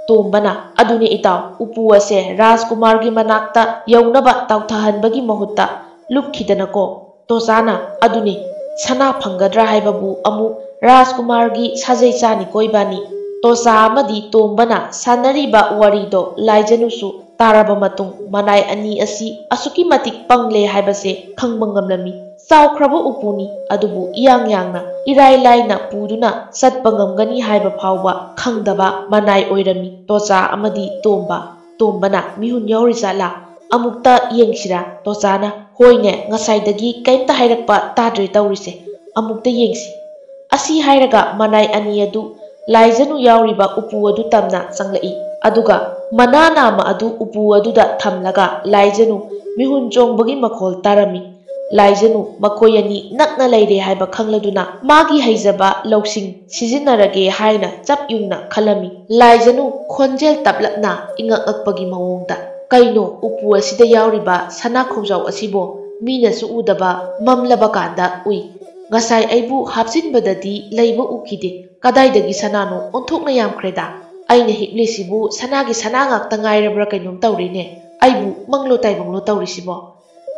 ꯇꯣꯝꯕꯅ, "ꯑꯗꯨꯅꯤ ꯏꯇꯥꯎ, ꯎꯄꯨ ꯑꯁꯦ ꯔꯥꯖꯀꯨꯃꯥꯔꯒꯤ ꯃꯅꯥꯛꯇ ꯌꯧꯅꯕ ꯇꯥꯎꯊꯍꯟꯕꯒꯤ ꯃꯍꯨꯠꯇ ꯂꯨꯞꯈꯤꯗꯅꯀꯣ"꯫ ꯇꯣꯁꯥꯅ, "ꯑꯗꯨꯅꯤ, ꯁꯅꯥ ꯐꯪꯒꯗ꯭ꯔꯥ ꯍꯥꯏꯕꯕꯨ ꯑꯃꯨꯛ ꯔꯥꯖꯀꯨꯃꯥꯔꯒꯤ ꯁꯥꯖꯩ ꯆꯥꯅꯤꯀꯣ ꯏꯕꯥꯅꯤ"꯫ ꯇꯣꯆꯥ ꯑꯃꯗꯤ ꯇꯣꯝꯕꯅ ꯁꯥꯟꯅꯔꯤꯕ ꯋꯥꯔꯤꯗꯣ ꯂꯥꯏꯖꯅꯨꯁꯨ ꯇꯥꯔꯕ ꯃꯇꯨꯡ, ꯃꯅꯥꯏ ꯑꯅꯤ ꯑꯁꯤ ꯑꯁꯨꯛꯀꯤ ꯃꯇꯤꯛ ꯄꯪꯂꯦ ꯍꯥꯏꯕꯁꯦ ꯈꯪꯕ ꯉꯝꯂꯝꯃꯤ꯫ ꯆꯥꯎꯈ꯭ꯔꯕ ꯎꯄꯨꯅꯤ, ꯑꯗꯨꯕꯨ ꯏꯌꯥꯡ ꯌꯥꯡꯅ, ꯏꯔꯥꯏ ꯂꯥꯏꯅ ꯄꯨꯗꯨꯅ ꯆꯠꯄ ꯉꯝꯒꯅꯤ ꯍꯥꯏꯕ ꯐꯥꯎꯕ ꯈꯪꯗꯕ ꯃꯅꯥꯏ ꯑꯣꯏꯔꯝꯃꯤ ꯇꯣꯆꯥ ꯑꯃꯗꯤ ꯇꯣꯝꯕ꯫ ꯇꯣꯝꯕꯅ, "ꯃꯤꯍꯨꯟ ꯌꯥꯎꯔꯤꯖꯥꯠꯂꯥ? ꯑꯃꯨꯛꯇ ꯌꯦꯡꯁꯤꯔꯥ?" ꯇꯣꯆꯥꯅ, "ꯍꯣꯏꯅꯦ, ꯉꯁꯥꯏꯗꯒꯤ ꯀꯩꯝꯇ ꯍꯥꯏꯔꯛꯄ ꯇꯥꯗ꯭ꯔꯦ ꯇꯧꯔꯤꯁꯦ꯫ ꯑꯃꯨꯛꯇ ꯌꯦꯡꯁꯤ꯫" ꯑꯁꯤ ꯍꯥꯏꯔꯒ ꯃꯅꯥꯏ ꯑꯅꯤ ꯑꯗꯨ ꯂꯥꯏꯖꯅꯨ ꯌꯥꯎꯔꯤꯕ ꯎꯄꯨ ꯑꯗꯨ ꯇꯝꯅ ꯆꯪꯂꯛꯏ꯫ ꯑꯗꯨꯒ ꯃꯅꯥ ꯅꯥꯝꯃ ꯑꯗꯨ ꯎꯄꯨ ꯑꯗꯨꯗ ꯊꯝꯂꯒ ꯂꯥꯏꯖꯅꯨ ꯃꯤꯍꯨꯟ ꯆꯣꯡꯕꯒꯤ ꯃꯈꯣꯜ ꯇꯥꯔꯝꯃꯤ꯫ ꯂꯥꯏꯖꯅꯨ ꯃꯈꯣꯏ ꯑꯅꯤ ꯅꯛꯅ ꯂꯩꯔꯦ ꯍꯥꯏꯕ ꯈꯪꯂꯗꯨꯅ ꯃꯥꯒꯤ ꯍꯩꯖꯕ ꯂꯧꯁꯤꯡ ꯁꯤꯖꯤꯟꯅꯔꯒꯦ ꯍꯥꯏꯅ ꯆꯞ ꯌꯨꯡꯅ ꯈꯜꯂꯝꯃꯤ꯫ ꯂꯥꯏꯖꯅꯨ ꯈꯣꯟꯖꯦꯜ ꯇꯞꯂꯞꯅ ꯏꯉꯛ ꯉꯛꯄꯒꯤ ꯃꯑꯣꯡꯗ, "ꯀꯩꯅꯣ ꯎꯄꯨ ꯑꯁꯤꯗ ꯌꯥꯎꯔꯤꯕ ꯁꯅꯥ ꯈꯧꯖꯥꯎ ꯑꯁꯤꯕꯣ? ꯃꯤꯅꯁꯨ ꯎꯗꯕ ꯃꯝꯂꯕ ꯀꯥꯟꯗ ꯎꯏ꯫ ꯉꯁꯥꯏ ꯑꯩꯕꯨ ꯍꯥꯞꯆꯤꯟꯕꯗꯗꯤ ꯂꯩꯕ ꯎꯈꯤꯗꯦ꯫ ꯀꯗꯥꯏꯗꯒꯤ ꯁꯅꯥꯅꯣ? ꯑꯣꯟꯊꯣꯛꯅ ꯌꯥꯝꯈ꯭ꯔꯦꯗ꯫ ꯑꯩꯅ ꯍꯤꯞꯂꯤꯁꯤꯕꯨ ꯁꯅꯥꯒꯤ ꯁꯅꯥ ꯉꯥꯛꯇ ꯉꯥꯏꯔꯕ꯭ꯔꯥ ꯀꯩꯅꯣꯝ ꯇꯧꯔꯦꯅꯦ꯫ ꯑꯩꯕꯨ ꯃꯪꯂꯣ ꯇꯥꯏꯕꯪꯂꯣ ꯇꯧꯔꯤꯁꯤꯕꯣ?"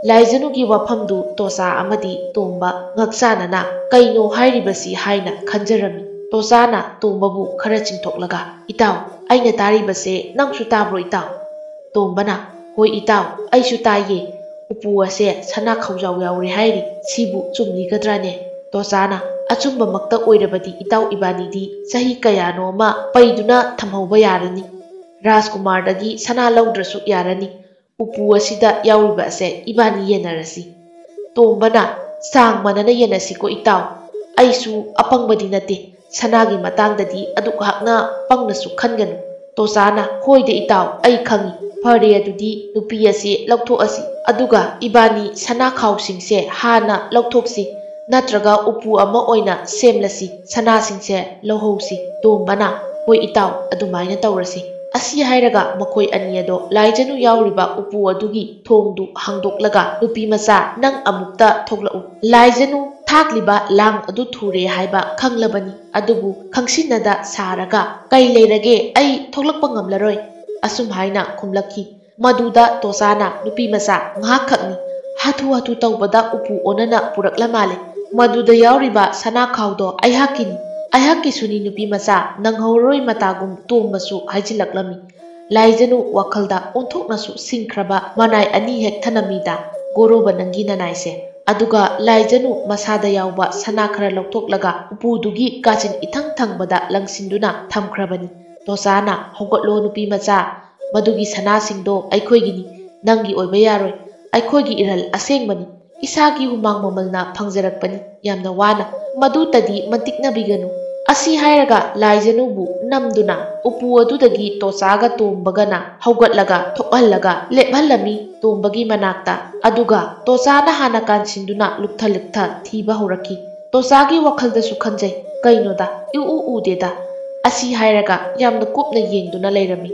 ꯂꯥꯏꯖꯅꯨꯒꯤ ꯋꯥꯐꯝꯗꯨ ꯇꯣꯆꯥ ꯑꯃꯗꯤ ꯇꯣꯝꯕ ꯉꯛꯆꯥꯅꯅ "ꯀꯩꯅꯣ ꯍꯥꯏꯔꯤꯕꯁꯤ?" ꯍꯥꯏꯅ ꯈꯟꯖꯔꯝꯃꯤ꯫ ꯇꯣꯆꯥꯅ ꯇꯣꯝꯕꯕꯨ ꯈꯔ ꯆꯤꯡꯊꯣꯛꯂꯒ, "ꯏꯇꯥꯎ, ꯑꯩꯅ ꯇꯥꯔꯤꯕꯁꯦ ꯅꯪꯁꯨ ꯇꯥꯕ꯭ꯔꯣ ꯏꯇꯥꯎ?" ꯇꯣꯝꯕꯅ, "ꯍꯣꯏ ꯏꯇꯥꯎ, ꯑꯩꯁꯨ ꯇꯥꯏꯌꯦ꯫ ꯎꯄꯨ ꯑꯁꯦ ꯁꯅꯥ ꯈꯧꯖꯥꯎ ꯌꯥꯎꯔꯦ ꯍꯥꯏꯔꯤ꯫ ꯁꯤꯕꯨ ꯆꯨꯝꯂꯤꯒꯗ꯭ꯔꯥꯅꯦ?" ꯇꯣꯆꯥꯅ, "ꯑꯆꯨꯝꯕꯃꯛꯇ ꯑꯣꯏꯔꯕꯗꯤ ꯏꯇꯥꯎ ꯏꯕꯥꯅꯤꯗꯤ ꯆꯍꯤ ꯀꯌꯥꯅꯣ ꯑꯃ ꯄꯩꯗꯨꯅ ꯊꯝꯍꯧꯕ ꯌꯥꯔꯅꯤ꯫ ꯔꯥꯖꯀꯨꯃꯥꯔꯗꯒꯤ ꯁꯅꯥ ꯂꯧꯗ꯭ꯔꯁꯨ ꯌꯥꯔꯅꯤ꯫ ꯎꯄꯨ ꯑꯁꯤꯗ ꯌꯥꯎꯔꯤꯕ ꯑꯁꯦ ꯏꯕꯥꯅꯤ ꯌꯦꯟꯅꯔꯁꯤ꯫" ꯇꯣꯝꯕꯅ, "ꯆꯥꯡ ꯃꯥꯟꯅꯅ ꯌꯦꯟꯅꯁꯤꯀꯣ ꯏꯇꯥꯎ꯫ ꯑꯩꯁꯨ ꯑꯄꯪꯕꯗꯤ ꯅꯠꯇꯦ꯫ ꯁꯅꯥꯒꯤ ꯃꯇꯥꯡꯗꯗꯤ ꯑꯗꯨꯛ ꯍꯥꯛꯅ ꯄꯪꯅꯁꯨ ꯈꯟꯒꯅꯨ꯫" ꯇꯣꯆꯥꯅ, "ꯍꯣꯏꯗ ꯏꯇꯥꯎ, ꯑꯩ ꯈꯪꯏ꯫ ꯐꯔꯦ ꯑꯗꯨꯗꯤ, ꯅꯨꯄꯤ ꯑꯁꯤ ꯂꯧꯊꯣꯛꯑꯁꯤ꯫ ꯑꯗꯨꯒ ꯏꯕꯥꯅꯤ ꯁꯅꯥ ꯈꯥꯎꯁꯤꯡꯁꯦ ꯍꯥꯟꯅ ꯂꯧꯊꯣꯛꯁꯤ꯫ ꯅꯠꯇ꯭ꯔꯒ ꯎꯄꯨ ꯑꯃ ꯑꯣꯏꯅ ꯁꯦꯝꯂꯁꯤ꯫ ꯁꯅꯥꯁꯤꯡꯁꯦ ꯂꯧꯍꯧꯁꯤ꯫" ꯇꯣꯝꯕꯅ, "ꯍꯣꯏ ꯏꯇꯥꯎ, ꯑꯗꯨꯃꯥꯏꯅ ꯇꯧꯔꯁꯤ꯫" ꯑꯁꯤ ꯍꯥꯏꯔꯒ ꯃꯈꯣꯏ ꯑꯅꯤ ꯑꯗꯣ ꯂꯥꯏꯖꯅꯨ ꯌꯥꯎꯔꯤꯕ ꯎꯄꯨ ꯑꯗꯨꯒꯤ ꯊꯣꯡꯗꯨ ꯍꯥꯡꯗꯣꯛꯂꯒ, "ꯅꯨꯄꯤ ꯃꯆꯥ, ꯅꯪ ꯑꯃꯨꯛꯇ ꯊꯣꯛꯂꯛꯎ꯫" ꯂꯥꯏꯖꯅꯨ ꯊꯥꯛꯂꯤꯕ ꯂꯥꯡ ꯑꯗꯨ ꯊꯨꯔꯦ ꯍꯥꯏꯕ ꯈꯪꯂꯕꯅꯤ, ꯑꯗꯨꯕꯨ ꯈꯪꯁꯤꯟꯅꯗ ꯁꯥꯔꯒ, "ꯀꯩ ꯂꯩꯔꯒꯦ? ꯑꯩ ꯊꯣꯛꯂꯛꯄ ꯉꯝꯂꯔꯣꯏ," ꯑꯁꯨꯝ ꯍꯥꯏꯅ ꯈꯨꯝꯂꯛꯈꯤ꯫ ꯃꯗꯨꯗ ꯇꯣꯆꯥꯅ, "ꯅꯨꯄꯤ ꯃꯆꯥ, ꯉꯥꯏꯍꯥꯛꯈꯛꯅꯤ꯫ ꯍꯥꯊꯨ ꯍꯥꯊꯨ ꯇꯧꯕꯗ ꯎꯄꯨ ꯑꯣꯟꯅꯅ ꯄꯨꯔꯛꯂ ꯃꯥꯜꯂꯦ꯫ ꯃꯗꯨꯗ ꯌꯥꯎꯔꯤꯕ ꯁꯅꯥ ꯈꯥꯎꯗꯣ ꯑꯩꯍꯥꯛꯀꯤꯅꯤ꯫ ꯑꯩꯍꯥꯛꯀꯤꯁꯨꯅꯤ ꯅꯨꯄꯤ ꯃꯆꯥ, ꯅꯪꯍꯧꯔꯣꯏ ꯃꯇꯥꯒꯨꯝ ꯇꯣꯝꯕꯁꯨ ꯍꯥꯏꯖꯤꯜꯂꯛꯂꯝꯃꯤ꯫ ꯂꯥꯏꯖꯅꯨ ꯋꯥꯈꯜꯗ ꯑꯣꯟꯊꯣꯛꯅꯁꯨ ꯁꯤꯡꯈ꯭ꯔꯕ ꯃꯅꯥꯏ ꯑꯅꯤ ꯍꯦꯛ ꯊꯅꯝꯃꯤꯗ ꯒꯣꯔꯣꯕ ꯅꯪꯒꯤ ꯅꯅꯥꯏꯁꯦ꯫ ꯑꯗꯨꯒ ꯂꯥꯏꯖꯅꯨ ꯃꯁꯥꯗ ꯌꯥꯎꯕ ꯁꯅꯥ ꯈꯔ ꯂꯧꯊꯣꯛꯂꯒ ꯎꯄꯨꯗꯨꯒꯤ ꯀꯥꯆꯤꯟ ꯏꯊꯪ ꯊꯪꯕꯗ ꯂꯪꯁꯤꯟꯗꯨꯅ ꯊꯝꯈ꯭ꯔꯕꯅꯤ꯫ ꯇꯣꯆꯥꯅ, "ꯍꯧꯒꯠꯂꯣ ꯅꯨꯄꯤ ꯃꯆꯥ, ꯃꯗꯨꯒꯤ ꯁꯅꯥꯁꯤꯡꯗꯣ ꯑꯩꯈꯣꯏꯒꯤꯅꯤ, ꯅꯪꯒꯤ ꯑꯣꯏꯕ ꯌꯥꯔꯣꯏ꯫ ꯑꯩꯈꯣꯏꯒꯤ ꯏꯔꯜ ꯑꯁꯦꯡꯕꯅꯤ, ꯏꯁꯥꯒꯤ ꯍꯨꯃꯥꯡ ꯃꯃꯜꯅ ꯐꯪꯖꯔꯛꯄꯅꯤ, ꯌꯥꯝꯅ ꯋꯥꯅ꯫ ꯃꯗꯨꯇꯗꯤ ꯃꯟꯇꯤꯛꯅꯕꯤꯒꯅꯨ"꯫ ꯑꯁꯤ ꯍꯥꯏꯔꯒ ꯂꯥꯏꯖꯅꯨꯕꯨ ꯅꯝꯗꯨꯅ ꯎꯄꯨ ꯑꯗꯨꯗꯒꯤ ꯇꯣꯆꯥꯒ ꯇꯣꯝꯕꯒꯅ ꯍꯧꯒꯠꯂꯒ ꯊꯣꯛꯍꯜꯂꯒ ꯂꯦꯞꯍꯜꯂꯝꯃꯤ ꯇꯣꯝꯕꯒꯤ ꯃꯅꯥꯛꯇ꯫ ꯑꯗꯨꯒ ꯇꯣꯆꯥꯅ ꯍꯥꯟꯅ ꯀꯥꯟꯁꯤꯟꯗꯨꯅ ꯂꯨꯛꯊ ꯂꯨꯛꯊ ꯊꯤꯕ ꯍꯧꯔꯛꯈꯤ꯫ ꯇꯣꯆꯥꯒꯤ ꯋꯥꯈꯜꯗꯁꯨ ꯈꯟꯖꯩ, "ꯀꯩꯅꯣꯗ, ꯏꯎ ꯎꯗꯦꯗ"꯫ ꯑꯁꯤ ꯍꯥꯏꯔꯒ ꯌꯥꯝꯅ ꯀꯨꯞꯅ ꯌꯦꯡꯗꯨꯅ ꯂꯩꯔꯝꯃꯤ꯫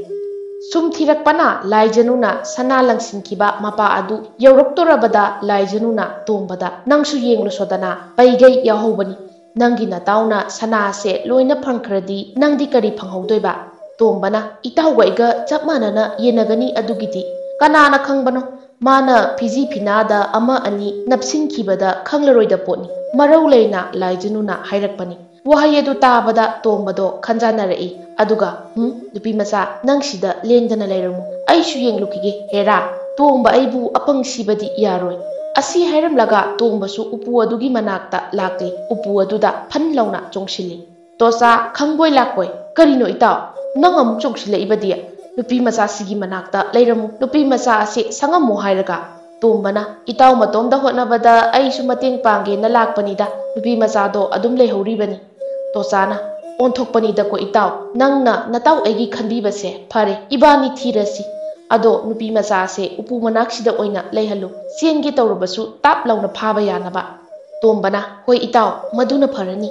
ꯁꯨꯝ ꯊꯤꯔꯛꯄꯅ ꯂꯥꯏꯖꯅꯨꯅ ꯁꯅꯥ ꯂꯪꯁꯤꯟꯈꯤꯕ ꯃꯄꯥ ꯑꯗꯨ ꯌꯧꯔꯛꯇꯣꯔꯕꯗ ꯂꯥꯏꯖꯅꯨꯅ ꯇꯣꯝꯕꯗ, "ꯅꯪꯁꯨ ꯌꯦꯡꯂꯨꯁꯣꯗꯅ, ꯄꯩꯒꯩ ꯌꯥꯎꯍꯧꯕꯅꯤ꯫ ꯅꯪꯒꯤ ꯅꯇꯥꯎꯅ ꯁꯅꯥꯁꯦ ꯂꯣꯏꯅ ꯐꯪꯈ꯭ꯔꯗꯤ ꯅꯪꯗꯤ ꯀꯔꯤ ꯐꯪꯍꯧꯗꯣꯏꯕ?" ꯇꯣꯝꯕꯅ, "ꯏꯇꯥꯎꯒ ꯑꯩꯒ ꯆꯞ ꯃꯥꯟꯅꯅ ꯌꯦꯟꯅꯒꯅꯤ ꯑꯗꯨꯒꯤꯗꯤ꯫ ꯀꯅꯥꯅ ꯈꯪꯕꯅꯣ? ꯃꯥꯅ ꯐꯤꯖꯤ ꯐꯤꯅꯥꯗ ꯑꯃ ꯑꯅꯤ ꯅꯞꯁꯤꯟꯈꯤꯕꯗ ꯈꯪꯂꯔꯣꯏꯗ ꯄꯣꯠꯅꯤ"꯫ ꯃꯔꯧ ꯂꯩꯅ ꯂꯥꯏꯖꯅꯨꯅ ꯍꯥꯏꯔꯛꯄꯅꯤ꯫ ꯋꯥꯍꯩ ꯑꯗꯨ ꯇꯥꯕꯗ ꯇꯣꯝꯕꯗꯣ ꯈꯟꯖꯥꯟꯅꯔꯛꯏ꯫ ꯑꯗꯨꯒ, "ꯍꯨꯝ, ꯅꯨꯄꯤ ꯃꯆꯥ, ꯅꯪ ꯁꯤꯗ ꯂꯦꯡꯗꯅ ꯂꯩꯔꯝꯃꯨ, ꯑꯩꯁꯨ ꯌꯦꯡꯂꯨꯈꯤꯒꯦ꯫ ꯍꯦꯔꯥ, ꯇꯣꯝꯕ ꯑꯩꯕꯨ ꯑꯄꯪ ꯁꯤꯕꯗꯤ ꯌꯥꯔꯣꯏ"꯫ ꯑꯁꯤ ꯍꯥꯏꯔꯝꯂꯒ ꯇꯣꯝꯕꯁꯨ ꯎꯄꯨ ꯑꯗꯨꯒꯤ ꯃꯅꯥꯛꯇ ꯂꯥꯛꯂꯤ꯫ ꯎꯄꯨ ꯑꯗꯨꯗ ꯐꯟ ꯂꯥꯎꯅ ꯆꯣꯡꯁꯤꯜꯂꯤ꯫ ꯇꯣꯆꯥ, ꯈꯪꯕꯣꯏ ꯂꯥꯛꯄꯣꯏ, "ꯀꯔꯤꯅꯣ ꯏꯇꯥꯎ, ꯅꯪ ꯑꯃꯨꯛ ꯆꯣꯡꯁꯤꯜꯂꯛꯏꯕꯗꯤ? ꯅꯨꯄꯤ ꯃꯆꯥꯁꯤꯒꯤ ꯃꯅꯥꯛꯇ ꯂꯩꯔꯝꯃꯨ, ꯅꯨꯄꯤ ꯃꯆꯥ ꯑꯁꯤ ꯁꯪꯉꯝꯃꯨ" ꯍꯥꯏꯔꯒ꯫ ꯇꯣꯝꯕꯅ, "ꯏꯇꯥꯎ ꯃꯇꯣꯝꯗ ꯍꯣꯠꯅꯕꯗ ꯑꯩꯁꯨ ꯃꯇꯦꯡ ꯄꯥꯡꯒꯦꯅ ꯂꯥꯛꯄꯅꯤꯗ, ꯅꯨꯄꯤ ꯃꯆꯥꯗꯣ ꯑꯗꯨꯝ ꯂꯩꯍꯧꯔꯤꯕꯅꯤ"꯫ ꯇꯣꯆꯥꯅ, "ꯑꯣꯟꯊꯣꯛꯄꯅꯤꯗꯀꯣ ꯏꯇꯥꯎ, ꯅꯪꯅ ꯅꯇꯥꯎ ꯑꯩꯒꯤ ꯈꯟꯕꯤꯕꯁꯦ꯫ ꯐꯔꯦ, ꯏꯕꯥꯅꯤ ꯊꯤꯔꯁꯤ꯫ ꯑꯗꯣ ꯅꯨꯄꯤ ꯃꯆꯥꯁꯦ ꯎꯄꯨ ꯃꯅꯥꯛꯁꯤꯗ ꯑꯣꯏꯅ ꯂꯩꯍꯜꯂꯨ, ꯆꯦꯟꯒꯦ ꯇꯧꯔꯕꯁꯨ ꯇꯥꯞ ꯂꯥꯎꯅ ꯐꯥꯕ ꯌꯥꯅꯕ"꯫ ꯇꯣꯝꯕꯅ, "ꯍꯣꯏ ꯏꯇꯥꯎ, ꯃꯗꯨꯅ ꯐꯔꯅꯤ"꯫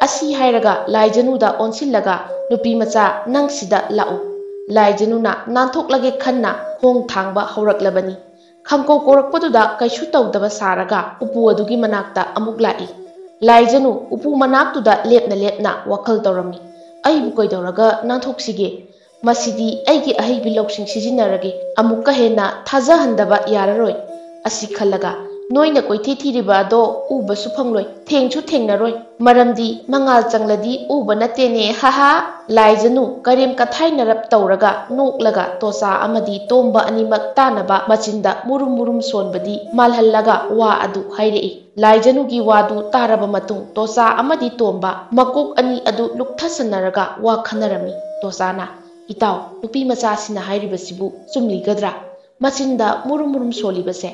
ꯑꯁꯤ ꯍꯥꯏꯔꯒ ꯂꯥꯏꯖꯅꯨꯗ ꯑꯣꯟꯁꯤꯜꯂꯒ, "ꯅꯨꯄꯤ ꯃꯆꯥ, ꯅꯪ ꯁꯤꯗ ꯂꯥꯛꯎ"꯫ ꯂꯥꯏꯖꯅꯨꯅ ꯅꯥꯟꯊꯣꯛꯂꯒꯦ ꯈꯟꯅ ꯈꯣꯡ ꯊꯥꯡꯕ ꯍꯧꯔꯛꯂꯕꯅꯤ꯫ ꯈꯪꯀꯧ ꯀꯧꯔꯛꯄꯗꯨꯗ ꯀꯩꯁꯨ ꯇꯧꯗꯕ ꯁꯥꯔꯒ ꯎꯄꯨ ꯑꯗꯨꯒꯤ ꯃꯅꯥꯛꯇ ꯑꯃꯨꯛ ꯂꯥꯛꯏ꯫ ꯂꯥꯏꯖꯅꯨ ꯎꯄꯨ ꯃꯅꯥꯛꯇꯨꯗ ꯂꯦꯞꯅ ꯂꯦꯞꯅ ꯋꯥꯈꯜ ꯇꯧꯔꯝꯃꯤ꯫ "ꯑꯩꯕꯨ ꯀꯩꯗꯧꯔꯒ ꯅꯥꯟꯊꯣꯛꯁꯤꯒꯦ? ꯃꯁꯤꯗꯤ ꯑꯩꯒꯤ ꯑꯍꯩꯕꯤ ꯂꯧꯁꯤꯡ ꯁꯤꯖꯤꯟꯅꯔꯒꯦ꯫ ꯑꯃꯨꯛꯀ ꯍꯦꯟꯅ ꯊꯥꯖꯍꯟꯗꯕ ꯌꯥꯔꯔꯣꯏ"꯫ ꯑꯁꯤ ꯈꯜꯂꯒ ꯅꯣꯏꯅ ꯀꯣꯏꯊꯤ ꯊꯤꯔꯤꯕ ꯑꯗꯣ ꯎꯕꯁꯨ ꯐꯪꯂꯣꯏ, ꯊꯦꯡꯁꯨ ꯊꯦꯡꯅꯔꯣꯏ, ꯃꯔꯝꯗꯤ ꯃꯉꯥꯜ ꯆꯪꯂꯗꯤ ꯎꯕ ꯅꯠꯇꯦꯅꯦ, ꯍꯥ ꯍꯥ꯫ ꯂꯥꯏꯖꯅꯨ ꯀꯔꯦꯝ ꯀꯊꯥꯏꯅꯔꯞ ꯇꯧꯔꯒ ꯅꯣꯛꯂꯒ ꯇꯣꯆꯥ ꯑꯃꯗꯤ ꯇꯣꯝꯕ ꯑꯅꯤꯃꯛ ꯇꯥꯅꯕ ꯃꯆꯤꯟꯗ ꯃꯨꯔꯨꯝ ꯃꯨꯔꯨꯝ ꯁꯣꯟꯕꯗꯤ ꯃꯥꯜꯍꯜꯂꯒ ꯋꯥ ꯑꯗꯨ ꯍꯥꯏꯔꯛꯏ꯫ ꯂꯥꯏꯖꯅꯨꯒꯤ ꯋꯥꯗꯨ ꯇꯥꯔꯕ ꯃꯇꯨꯡ ꯇꯣꯆꯥ ꯑꯃꯗꯤ ꯇꯣꯝꯕ ꯃꯀꯣꯛ ꯑꯅꯤ ꯑꯗꯨ ꯂꯨꯛꯊꯁꯟꯅꯔꯒ ꯋꯥ ꯈꯟꯅꯔꯝꯃꯤ꯫ ꯇꯣꯆꯥꯅ, "ꯏꯇꯥꯎ, ꯅꯨꯄꯤ ꯃꯆꯥꯁꯤꯅ ꯍꯥꯏꯔꯤꯕꯁꯤꯕꯨ ꯆꯨꯝꯂꯤꯒꯗ꯭ꯔꯥ? ꯃꯆꯤꯟꯗ ꯃꯨꯔꯨꯝ ꯃꯨꯔꯨꯝ ꯁꯣꯜꯂꯤꯕꯁꯦ?"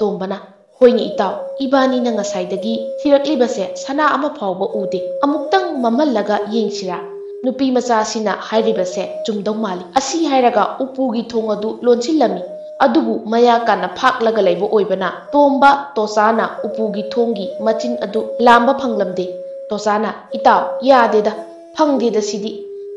ꯇꯣꯝꯕꯅ, "ꯍꯣꯏꯅꯦ ꯏꯇꯥꯎ, ꯏꯕꯥꯅꯤꯅ ꯉꯁꯥꯏꯗꯒꯤ ꯊꯤꯔꯛꯂꯤꯕꯁꯦ ꯁꯅꯥ ꯑꯃ ꯐꯥꯎꯕ ꯎꯗꯦ꯫ ꯑꯃꯨꯛꯇꯪ ꯃꯝꯍꯜꯂꯒ ꯌꯦꯡꯁꯤꯔꯥ? ꯅꯨꯄꯤ ꯃꯆꯥꯁꯤꯅ ꯍꯥꯏꯔꯤꯕꯁꯦ ꯆꯨꯝꯗꯧ ꯃꯥꯜꯂꯤ꯫" ꯑꯁꯤ ꯍꯥꯏꯔꯒ ꯎꯄꯨꯒꯤ ꯊꯣꯡ ꯑꯗꯨ ꯂꯣꯟꯁꯤꯜꯂꯝꯃꯤ꯫ ꯑꯗꯨꯕꯨ ꯃꯌꯥ ꯀꯥꯟꯅ ꯐꯥꯛꯂꯒ ꯂꯩꯕ ꯑꯣꯏꯕꯅ ꯇꯣꯝꯕ ꯇꯣꯆꯥꯅ ꯎꯄꯨꯒꯤ ꯊꯣꯡꯒꯤ ꯃꯆꯤꯟ ꯑꯗꯨ ꯂꯥꯝꯕ ꯐꯪꯂꯝꯗꯦ꯫ ꯇꯣꯆꯥꯅ, "ꯏꯇꯥꯎ, ꯌꯥꯗꯦꯗ, ꯐꯪꯗꯦꯗ ꯁꯤꯗꯤ꯫"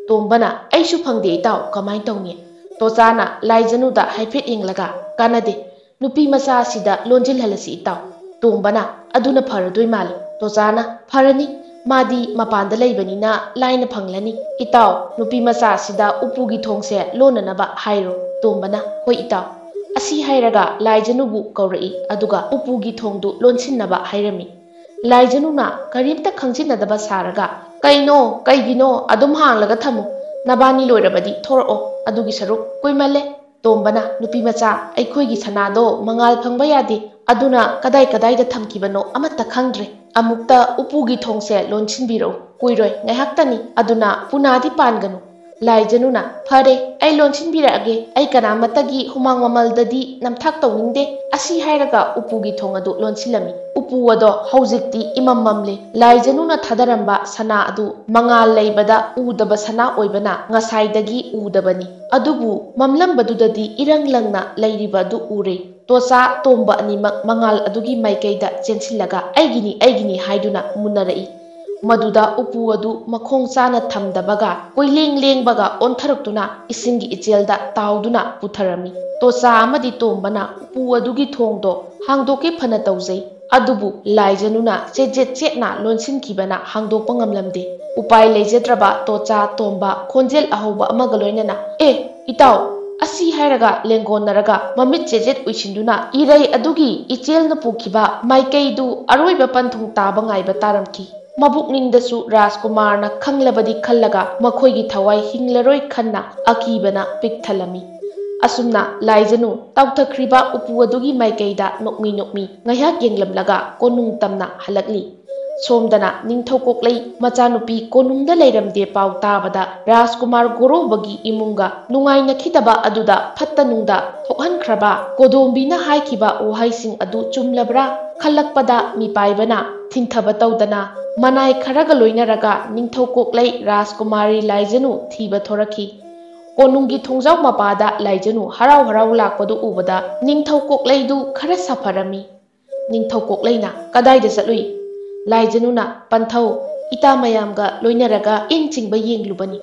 ꯇꯣꯝꯕꯅ, "ꯑꯩꯁꯨ ꯐꯪꯗꯦ ꯏꯇꯥꯎ, ꯀꯃꯥꯏ ꯇꯧꯅꯤ?" ꯇꯣꯆꯥꯅ ꯂꯥꯏꯖꯅꯨꯗ ꯍꯥꯏꯐꯦꯠ ꯌꯦꯡꯂꯒ, "ꯀꯥꯟꯅꯗꯦ, ꯅꯨꯄꯤ ꯃꯆꯥ ꯑꯁꯤꯗ ꯂꯣꯟꯁꯤꯜꯍꯜꯂꯁꯤ ꯏꯇꯥꯎ꯫" ꯇꯣꯝꯕꯅ, "ꯑꯗꯨꯅ ꯐꯔꯗꯣꯏ ꯃꯥꯜꯂꯤ꯫" ꯇꯣꯆꯥꯅ, "ꯐꯔꯅꯤ, ꯃꯥꯗꯤ ꯃꯄꯥꯟꯗ ꯂꯩꯕꯅꯤꯅ ꯂꯥꯏꯅ ꯐꯪꯂꯅꯤ꯫ ꯏꯇꯥꯎ, ꯅꯨꯄꯤ ꯃꯆꯥ ꯑꯁꯤꯗ ꯎꯄꯨꯒꯤ ꯊꯣꯡꯁꯦ ꯂꯣꯟꯅꯅꯕ ꯍꯥꯏꯔꯣ꯫" ꯇꯣꯝꯕꯅ, "ꯍꯣꯏ ꯏꯇꯥꯎ꯫" ꯑꯁꯤ ꯍꯥꯏꯔꯒ ꯂꯥꯏꯖꯅꯨꯕꯨ ꯀꯧꯔꯛꯏ, ꯑꯗꯨꯒ ꯎꯄꯨꯒꯤ ꯊꯣꯡꯗꯨ ꯂꯣꯟꯁꯤꯟꯅꯕ ꯍꯥꯏꯔꯝꯃꯤ꯫ ꯂꯥꯏꯖꯅꯨꯅ ꯀꯔꯤꯝꯇ ꯈꯪꯖꯤꯟꯅꯗꯕ ꯁꯥꯔꯒ, "ꯀꯩꯅꯣ? ꯀꯩꯒꯤꯅꯣ? ꯑꯗꯨꯝ ꯍꯥꯡꯂꯒ ꯊꯝꯃꯨ꯫ ꯅꯕꯥꯅꯤ ꯂꯣꯏꯔꯕꯗꯤ ꯊꯣꯔꯛꯑꯣ꯫ ꯑꯗꯨꯒꯤ ꯁꯔꯨꯛ ꯀꯨꯏꯃꯜꯂꯦ꯫" ꯇꯣꯝꯕꯅ, "ꯅꯨꯄꯤ ꯃꯆꯥ, ꯑꯩꯈꯣꯏꯒꯤ ꯁꯅꯥꯗꯣ ꯃꯉꯥꯜ ꯐꯪꯕ ꯌꯥꯗꯦ, ꯑꯗꯨꯅ ꯀꯗꯥꯏ ꯀꯗꯥꯏꯗ ꯊꯝꯈꯤꯕꯅꯣ ꯑꯃꯠꯇ ꯈꯪꯗ꯭ꯔꯦ꯫ ꯑꯃꯨꯛꯇ ꯎꯄꯨꯒꯤ ꯊꯣꯡꯁꯦ ꯂꯣꯟꯁꯤꯟꯕꯤꯔꯛꯎ, ꯀꯨꯏꯔꯣꯏ, ꯉꯥꯏꯍꯥꯛꯇꯅꯤ, ꯑꯗꯨꯅ ꯄꯨꯅꯥꯗꯤ ꯄꯥꯟꯒꯅꯨ꯫" ꯂꯥꯏꯖꯅꯨꯅ, "ꯐꯔꯦ, ꯑꯩ ꯂꯣꯟꯁꯤꯟꯕꯤꯔꯛꯑꯒꯦ, ꯑꯩ ꯀꯅꯥꯃꯠꯇꯒꯤ ꯍꯨꯃꯥꯡ ꯃꯃꯜꯗꯗꯤ ꯅꯝꯊꯥꯛ ꯇꯧꯅꯤꯡꯗꯦ꯫" ꯑꯁꯤ ꯍꯥꯏꯔꯒ ꯎꯄꯨꯒꯤ ꯊꯣꯡ ꯑꯗꯨ ꯂꯣꯟꯁꯤꯜꯂꯝꯃꯤ꯫ ꯎꯄꯨ ꯑꯗꯣ ꯍꯧꯖꯤꯛꯇꯤ ꯏꯃꯝ ꯃꯝꯂꯦ꯫ ꯂꯥꯏꯖꯅꯨꯅ ꯊꯥꯗꯔꯝꯕ ꯁꯅꯥ ꯑꯗꯨ ꯃꯉꯥꯜ ꯂꯩꯕꯗ ꯎꯗꯕ ꯁꯅꯥ ꯑꯣꯏꯕꯅ ꯉꯁꯥꯏꯗꯒꯤ ꯎꯗꯕꯅꯤ꯫ ꯑꯗꯨꯕꯨ ꯃꯝꯂꯝꯕꯗꯨꯗꯗꯤ ꯏꯔꯪ ꯂꯪꯅ ꯂꯩꯔꯤꯕ ꯑꯗꯨ ꯎꯔꯦ꯫ ꯇꯣꯆꯥ ꯇꯣꯝꯕ ꯑꯅꯤꯃꯛ ꯃꯉꯥꯜ ꯑꯗꯨꯒꯤ ꯃꯥꯏꯀꯩꯗ ꯆꯦꯟꯁꯤꯜꯂꯒ "ꯑꯩꯒꯤꯅꯤ, ꯑꯩꯒꯤꯅꯤ" ꯍꯥꯏꯗꯨꯅ ꯃꯨꯟꯅꯔꯛꯏ꯫ ꯃꯗꯨꯗ ꯎꯄꯨ ꯑꯗꯨ ꯃꯈꯣꯡ ꯆꯥꯅ ꯊꯝꯗꯕꯒ ꯀꯣꯏꯂꯦꯡ ꯂꯦꯡꯕꯒ ꯑꯣꯟꯊꯔꯛꯇꯨꯅ ꯏꯁꯤꯡꯒꯤ ꯏꯆꯦꯜꯗ ꯇꯥꯎꯗꯨꯅ ꯄꯨꯊꯔꯝꯃꯤ꯫ ꯇꯣꯆꯥ ꯑꯃꯗꯤ ꯇꯣꯝꯕꯅ ꯎꯄꯨ ꯑꯗꯨꯒꯤ ꯊꯣꯡꯗꯣ ꯍꯥꯡꯗꯣꯛꯀꯦ ꯐꯅ ꯇꯧꯖꯩ, ꯑꯗꯨꯕꯨ ꯂꯥꯏꯖꯅꯨꯅ ꯆꯦꯠ ꯆꯦꯠ ꯆꯦꯠꯅ ꯂꯣꯟꯁꯤꯟꯈꯤꯕꯅ ꯍꯥꯡꯗꯣꯛꯄ ꯉꯝꯂꯝꯗꯦ꯫ ꯎꯄꯥꯏ ꯂꯩꯖꯗ꯭ꯔꯕ ꯇꯣꯆꯥ ꯇꯣꯝꯕ ꯈꯣꯟꯖꯦꯜ ꯑꯍꯧꯕ ꯑꯃꯒ ꯂꯣꯏꯅꯅ, "ꯑꯦ, ꯏꯇꯥꯎ, ꯑꯁꯤ ꯍꯥꯏꯔꯒ ꯂꯦꯡꯒꯣꯟꯅꯔꯒ ꯃꯃꯤꯠ ꯆꯦꯖꯦꯠ ꯎꯏꯁꯤꯟꯗꯨꯅ ꯏꯔꯩ ꯑꯗꯨꯒꯤ ꯏꯆꯦꯜꯅ ꯄꯨꯈꯤꯕ ꯃꯥꯏꯀꯩꯗꯨ ꯑꯔꯣꯏꯕ ꯄꯟꯊꯨꯡ ꯇꯥꯕ ꯉꯥꯏꯕ ꯇꯥꯔꯝꯈꯤ꯫ ꯃꯕꯨꯛꯅꯤꯡꯗꯁꯨ ꯔꯥꯖꯀꯨꯃꯥꯔꯅ ꯈꯪꯂꯕꯗꯤ ꯈꯜꯂꯒ ꯃꯈꯣꯏꯒꯤ ꯊꯋꯥꯏ ꯍꯤꯡꯂꯔꯣꯏ ꯈꯟꯅ ꯑꯀꯤꯕꯅ ꯄꯤꯛ ꯊꯜꯂꯝꯃꯤ꯫ ꯑꯁꯨꯝꯅ ꯂꯥꯏꯖꯅꯨ ꯇꯥꯎꯊꯈ꯭ꯔꯤꯕ ꯎꯄꯨ ꯑꯗꯨꯒꯤ ꯃꯥꯏꯀꯩꯗ ꯅꯣꯛꯃꯤ ꯅꯣꯛꯃꯤ ꯉꯥꯏꯍꯥꯛ ꯌꯦꯡꯂꯝꯂꯒ ꯀꯣꯅꯨꯡ ꯇꯝꯅ ꯍꯜꯂꯛꯂꯤ꯫ ꯁꯣꯝꯗꯅ ꯅꯤꯡꯊꯧ ꯀꯣꯛꯂꯩ ꯃꯆꯥꯅꯨꯄꯤ ꯀꯣꯅꯨꯡꯗ ꯂꯩꯔꯝꯗꯦ ꯄꯥꯎ ꯇꯥꯕꯗ ꯔꯥꯖꯀꯨꯃꯥꯔ ꯒꯣꯔꯣꯕꯒꯤ ꯏꯃꯨꯡꯒ ꯅꯨꯡꯉꯥꯏꯅꯈꯤꯗꯕ ꯑꯗꯨꯗ ꯐꯠꯇ ꯅꯨꯡꯗ ꯊꯣꯛꯍꯟꯈ꯭ꯔꯕ ꯀꯣꯗꯣꯝꯕꯤꯅ ꯍꯥꯏꯈꯤꯕ ꯋꯥꯍꯩꯁꯤꯡ ꯑꯗꯨ ꯆꯨꯝꯂꯕ꯭ꯔꯥ ꯈꯜꯂꯛꯄꯗ ꯃꯤꯄꯥꯏꯕꯅ ꯊꯤꯟꯊꯕ ꯇꯧꯗꯅ ꯃꯅꯥꯏ ꯈꯔꯒ ꯂꯣꯏꯅꯔꯒ ꯅꯤꯡꯊꯧ ꯀꯣꯛꯂꯩ ꯔꯥꯖꯀꯨꯃꯥꯔꯤ ꯂꯥꯏꯖꯅꯨ ꯊꯤꯕ ꯊꯣꯔꯛꯈꯤ꯫ ꯀꯣꯅꯨꯡꯒꯤ ꯊꯣꯡꯖꯥꯎ ꯃꯄꯥꯗ ꯂꯥꯏꯖꯅꯨ ꯍꯔꯥꯎ ꯍꯔꯥꯎ ꯂꯥꯛꯄꯗꯨ ꯎꯕꯗ ꯅꯤꯡꯊꯧ ꯀꯣꯛꯂꯩꯗꯨ ꯈꯔ ꯁꯥꯐꯔꯝꯃꯤ꯫ ꯅꯤꯡꯊꯧ ꯀꯣꯛꯂꯩꯅ ꯀꯗꯥꯏꯗ ꯆꯠꯂꯨꯏ? ꯂꯥꯏꯖꯅꯨꯅ ꯄꯟꯊꯧ ꯏꯇꯥ ꯃꯌꯥꯝꯒ ꯂꯣꯏꯅꯔꯒ ꯏꯟ ꯆꯤꯡꯕ ꯌꯦꯡꯂꯨꯕꯅꯤ꯫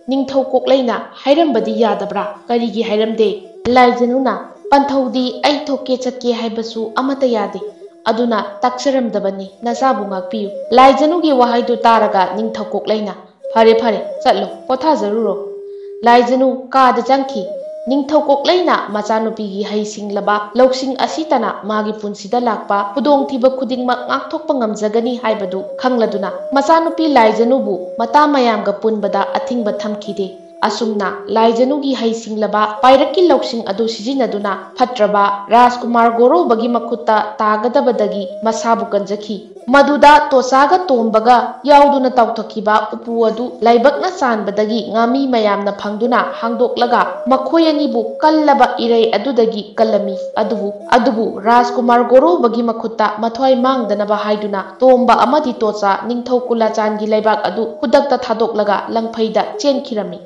ꯅꯤꯡꯊꯧ ꯀꯣꯛꯂꯩꯅ ꯍꯥꯏꯔꯝꯕꯗꯤ ꯌꯥꯗꯕ꯭ꯔꯥ? ꯀꯔꯤꯒꯤ ꯍꯥꯏꯔꯝꯗꯦ? ꯂꯥꯏꯖꯅꯨꯅ ꯄꯟꯊꯧꯗꯤ ꯑꯩ ꯊꯣꯛꯀꯦ ꯆꯠꯀꯦ ꯍꯥꯏꯕꯁꯨ ꯑꯃꯠꯇ ꯌꯥꯗꯦ꯫ ꯑꯗꯨꯅ ꯇꯥꯛꯆꯔꯝꯗꯕꯅꯤ꯫ ꯅꯆꯥꯕꯨ ꯉꯥꯛꯄꯤꯌꯨ꯫ ꯂꯥꯏꯖꯅꯨꯒꯤ ꯋꯥꯍꯩꯗꯨ ꯇꯥꯔꯒ ꯅꯤꯡꯊꯧ ꯀꯣꯛꯂꯩꯅ ꯐꯔꯦ ꯐꯔꯦ, ꯆꯠꯂꯣ, ꯄꯣꯊꯥꯖꯔꯨꯔꯣ꯫ ꯂꯥꯏꯖꯅꯨ ꯀꯥꯗ ꯆꯪꯈꯤ꯫ ꯅꯤꯡꯊꯧ ꯀꯣꯛꯂꯩꯅ ꯃꯆꯥꯅꯨꯄꯤꯒꯤ ꯍꯩꯁꯤꯡꯂꯕ ꯂꯧꯁꯤꯡ ꯑꯁꯤꯇꯅ ꯃꯥꯒꯤ ꯄꯨꯟꯁꯤꯗ ꯂꯥꯛꯄ ꯈꯨꯗꯣꯡꯊꯤꯕ ꯈꯨꯗꯤꯡꯃꯛ ꯉꯥꯛꯊꯣꯛꯄ ꯉꯝꯖꯒꯅꯤ ꯍꯥꯏꯕꯗꯨ ꯈꯪꯂꯗꯨꯅ ꯃꯆꯥꯅꯨꯄꯤ ꯂꯥꯏꯖꯅꯨꯕꯨ ꯃꯇꯥ ꯃꯌꯥꯝꯒ ꯄꯨꯟꯕꯗ ꯑꯊꯤꯡꯕ ꯊꯝꯈꯤꯗꯦ꯫ ꯑꯁꯨꯝꯅ ꯂꯥꯏꯖꯅꯨꯒꯤ ꯍꯩꯁꯤꯡꯂꯕ ꯄꯥꯏꯔꯛꯀꯤ ꯂꯧꯁꯤꯡ ꯑꯗꯨ ꯁꯤꯖꯤꯟꯅꯗꯨꯅ ꯐꯠꯇ꯭ꯔꯕ ꯔꯥꯖꯀꯨꯃꯥꯔ ꯒꯣꯔꯣꯕꯒꯤ ꯃꯈꯨꯠꯇ ꯇꯥꯒꯗꯕꯗꯒꯤ ꯃꯁꯥꯕꯨ ꯀꯟꯖꯈꯤ꯫ ꯃꯗꯨꯗ ꯇꯣꯆꯥꯒ ꯇꯣꯝꯕꯒ ꯌꯥꯎꯗꯨꯅ ꯇꯥꯎꯊꯈꯤꯕ ꯎꯄꯨ ꯑꯗꯨ ꯂꯥꯏꯕꯛꯅ ꯆꯥꯟꯕꯗꯒꯤ ꯉꯥꯃꯤ ꯃꯌꯥꯝꯅ ꯐꯪꯗꯨꯅ ꯍꯥꯡꯗꯣꯛꯂꯒ ꯃꯈꯣꯏ ꯑꯅꯤꯕꯨ ꯀꯜꯂꯕ ꯏꯔꯩ ꯑꯗꯨꯗꯒꯤ ꯀꯜꯂꯝꯃꯤ꯫ ꯑꯗꯨꯕꯨ, ꯑꯗꯨꯕꯨ ꯔꯥꯖꯀꯨꯃꯥꯔ ꯒꯣꯔꯣꯕꯒꯤ ꯃꯈꯨꯠꯇ ꯃꯊ꯭ꯋꯥꯏ ꯃꯥꯡꯗꯅꯕ ꯍꯥꯏꯗꯨꯅ ꯇꯣꯝꯕ ꯑꯃꯗꯤ ꯇꯣꯆꯥ ꯅꯤꯡꯊꯧ ꯀꯨꯂꯥꯆꯥꯟꯒꯤ ꯂꯩꯕꯥꯛ ꯑꯗꯨ ꯈꯨꯗꯛꯇ ꯊꯥꯗꯣꯛꯂꯒ ꯂꯪꯐꯩꯗ ꯆꯦꯟꯈꯤꯔꯝꯃꯤ꯫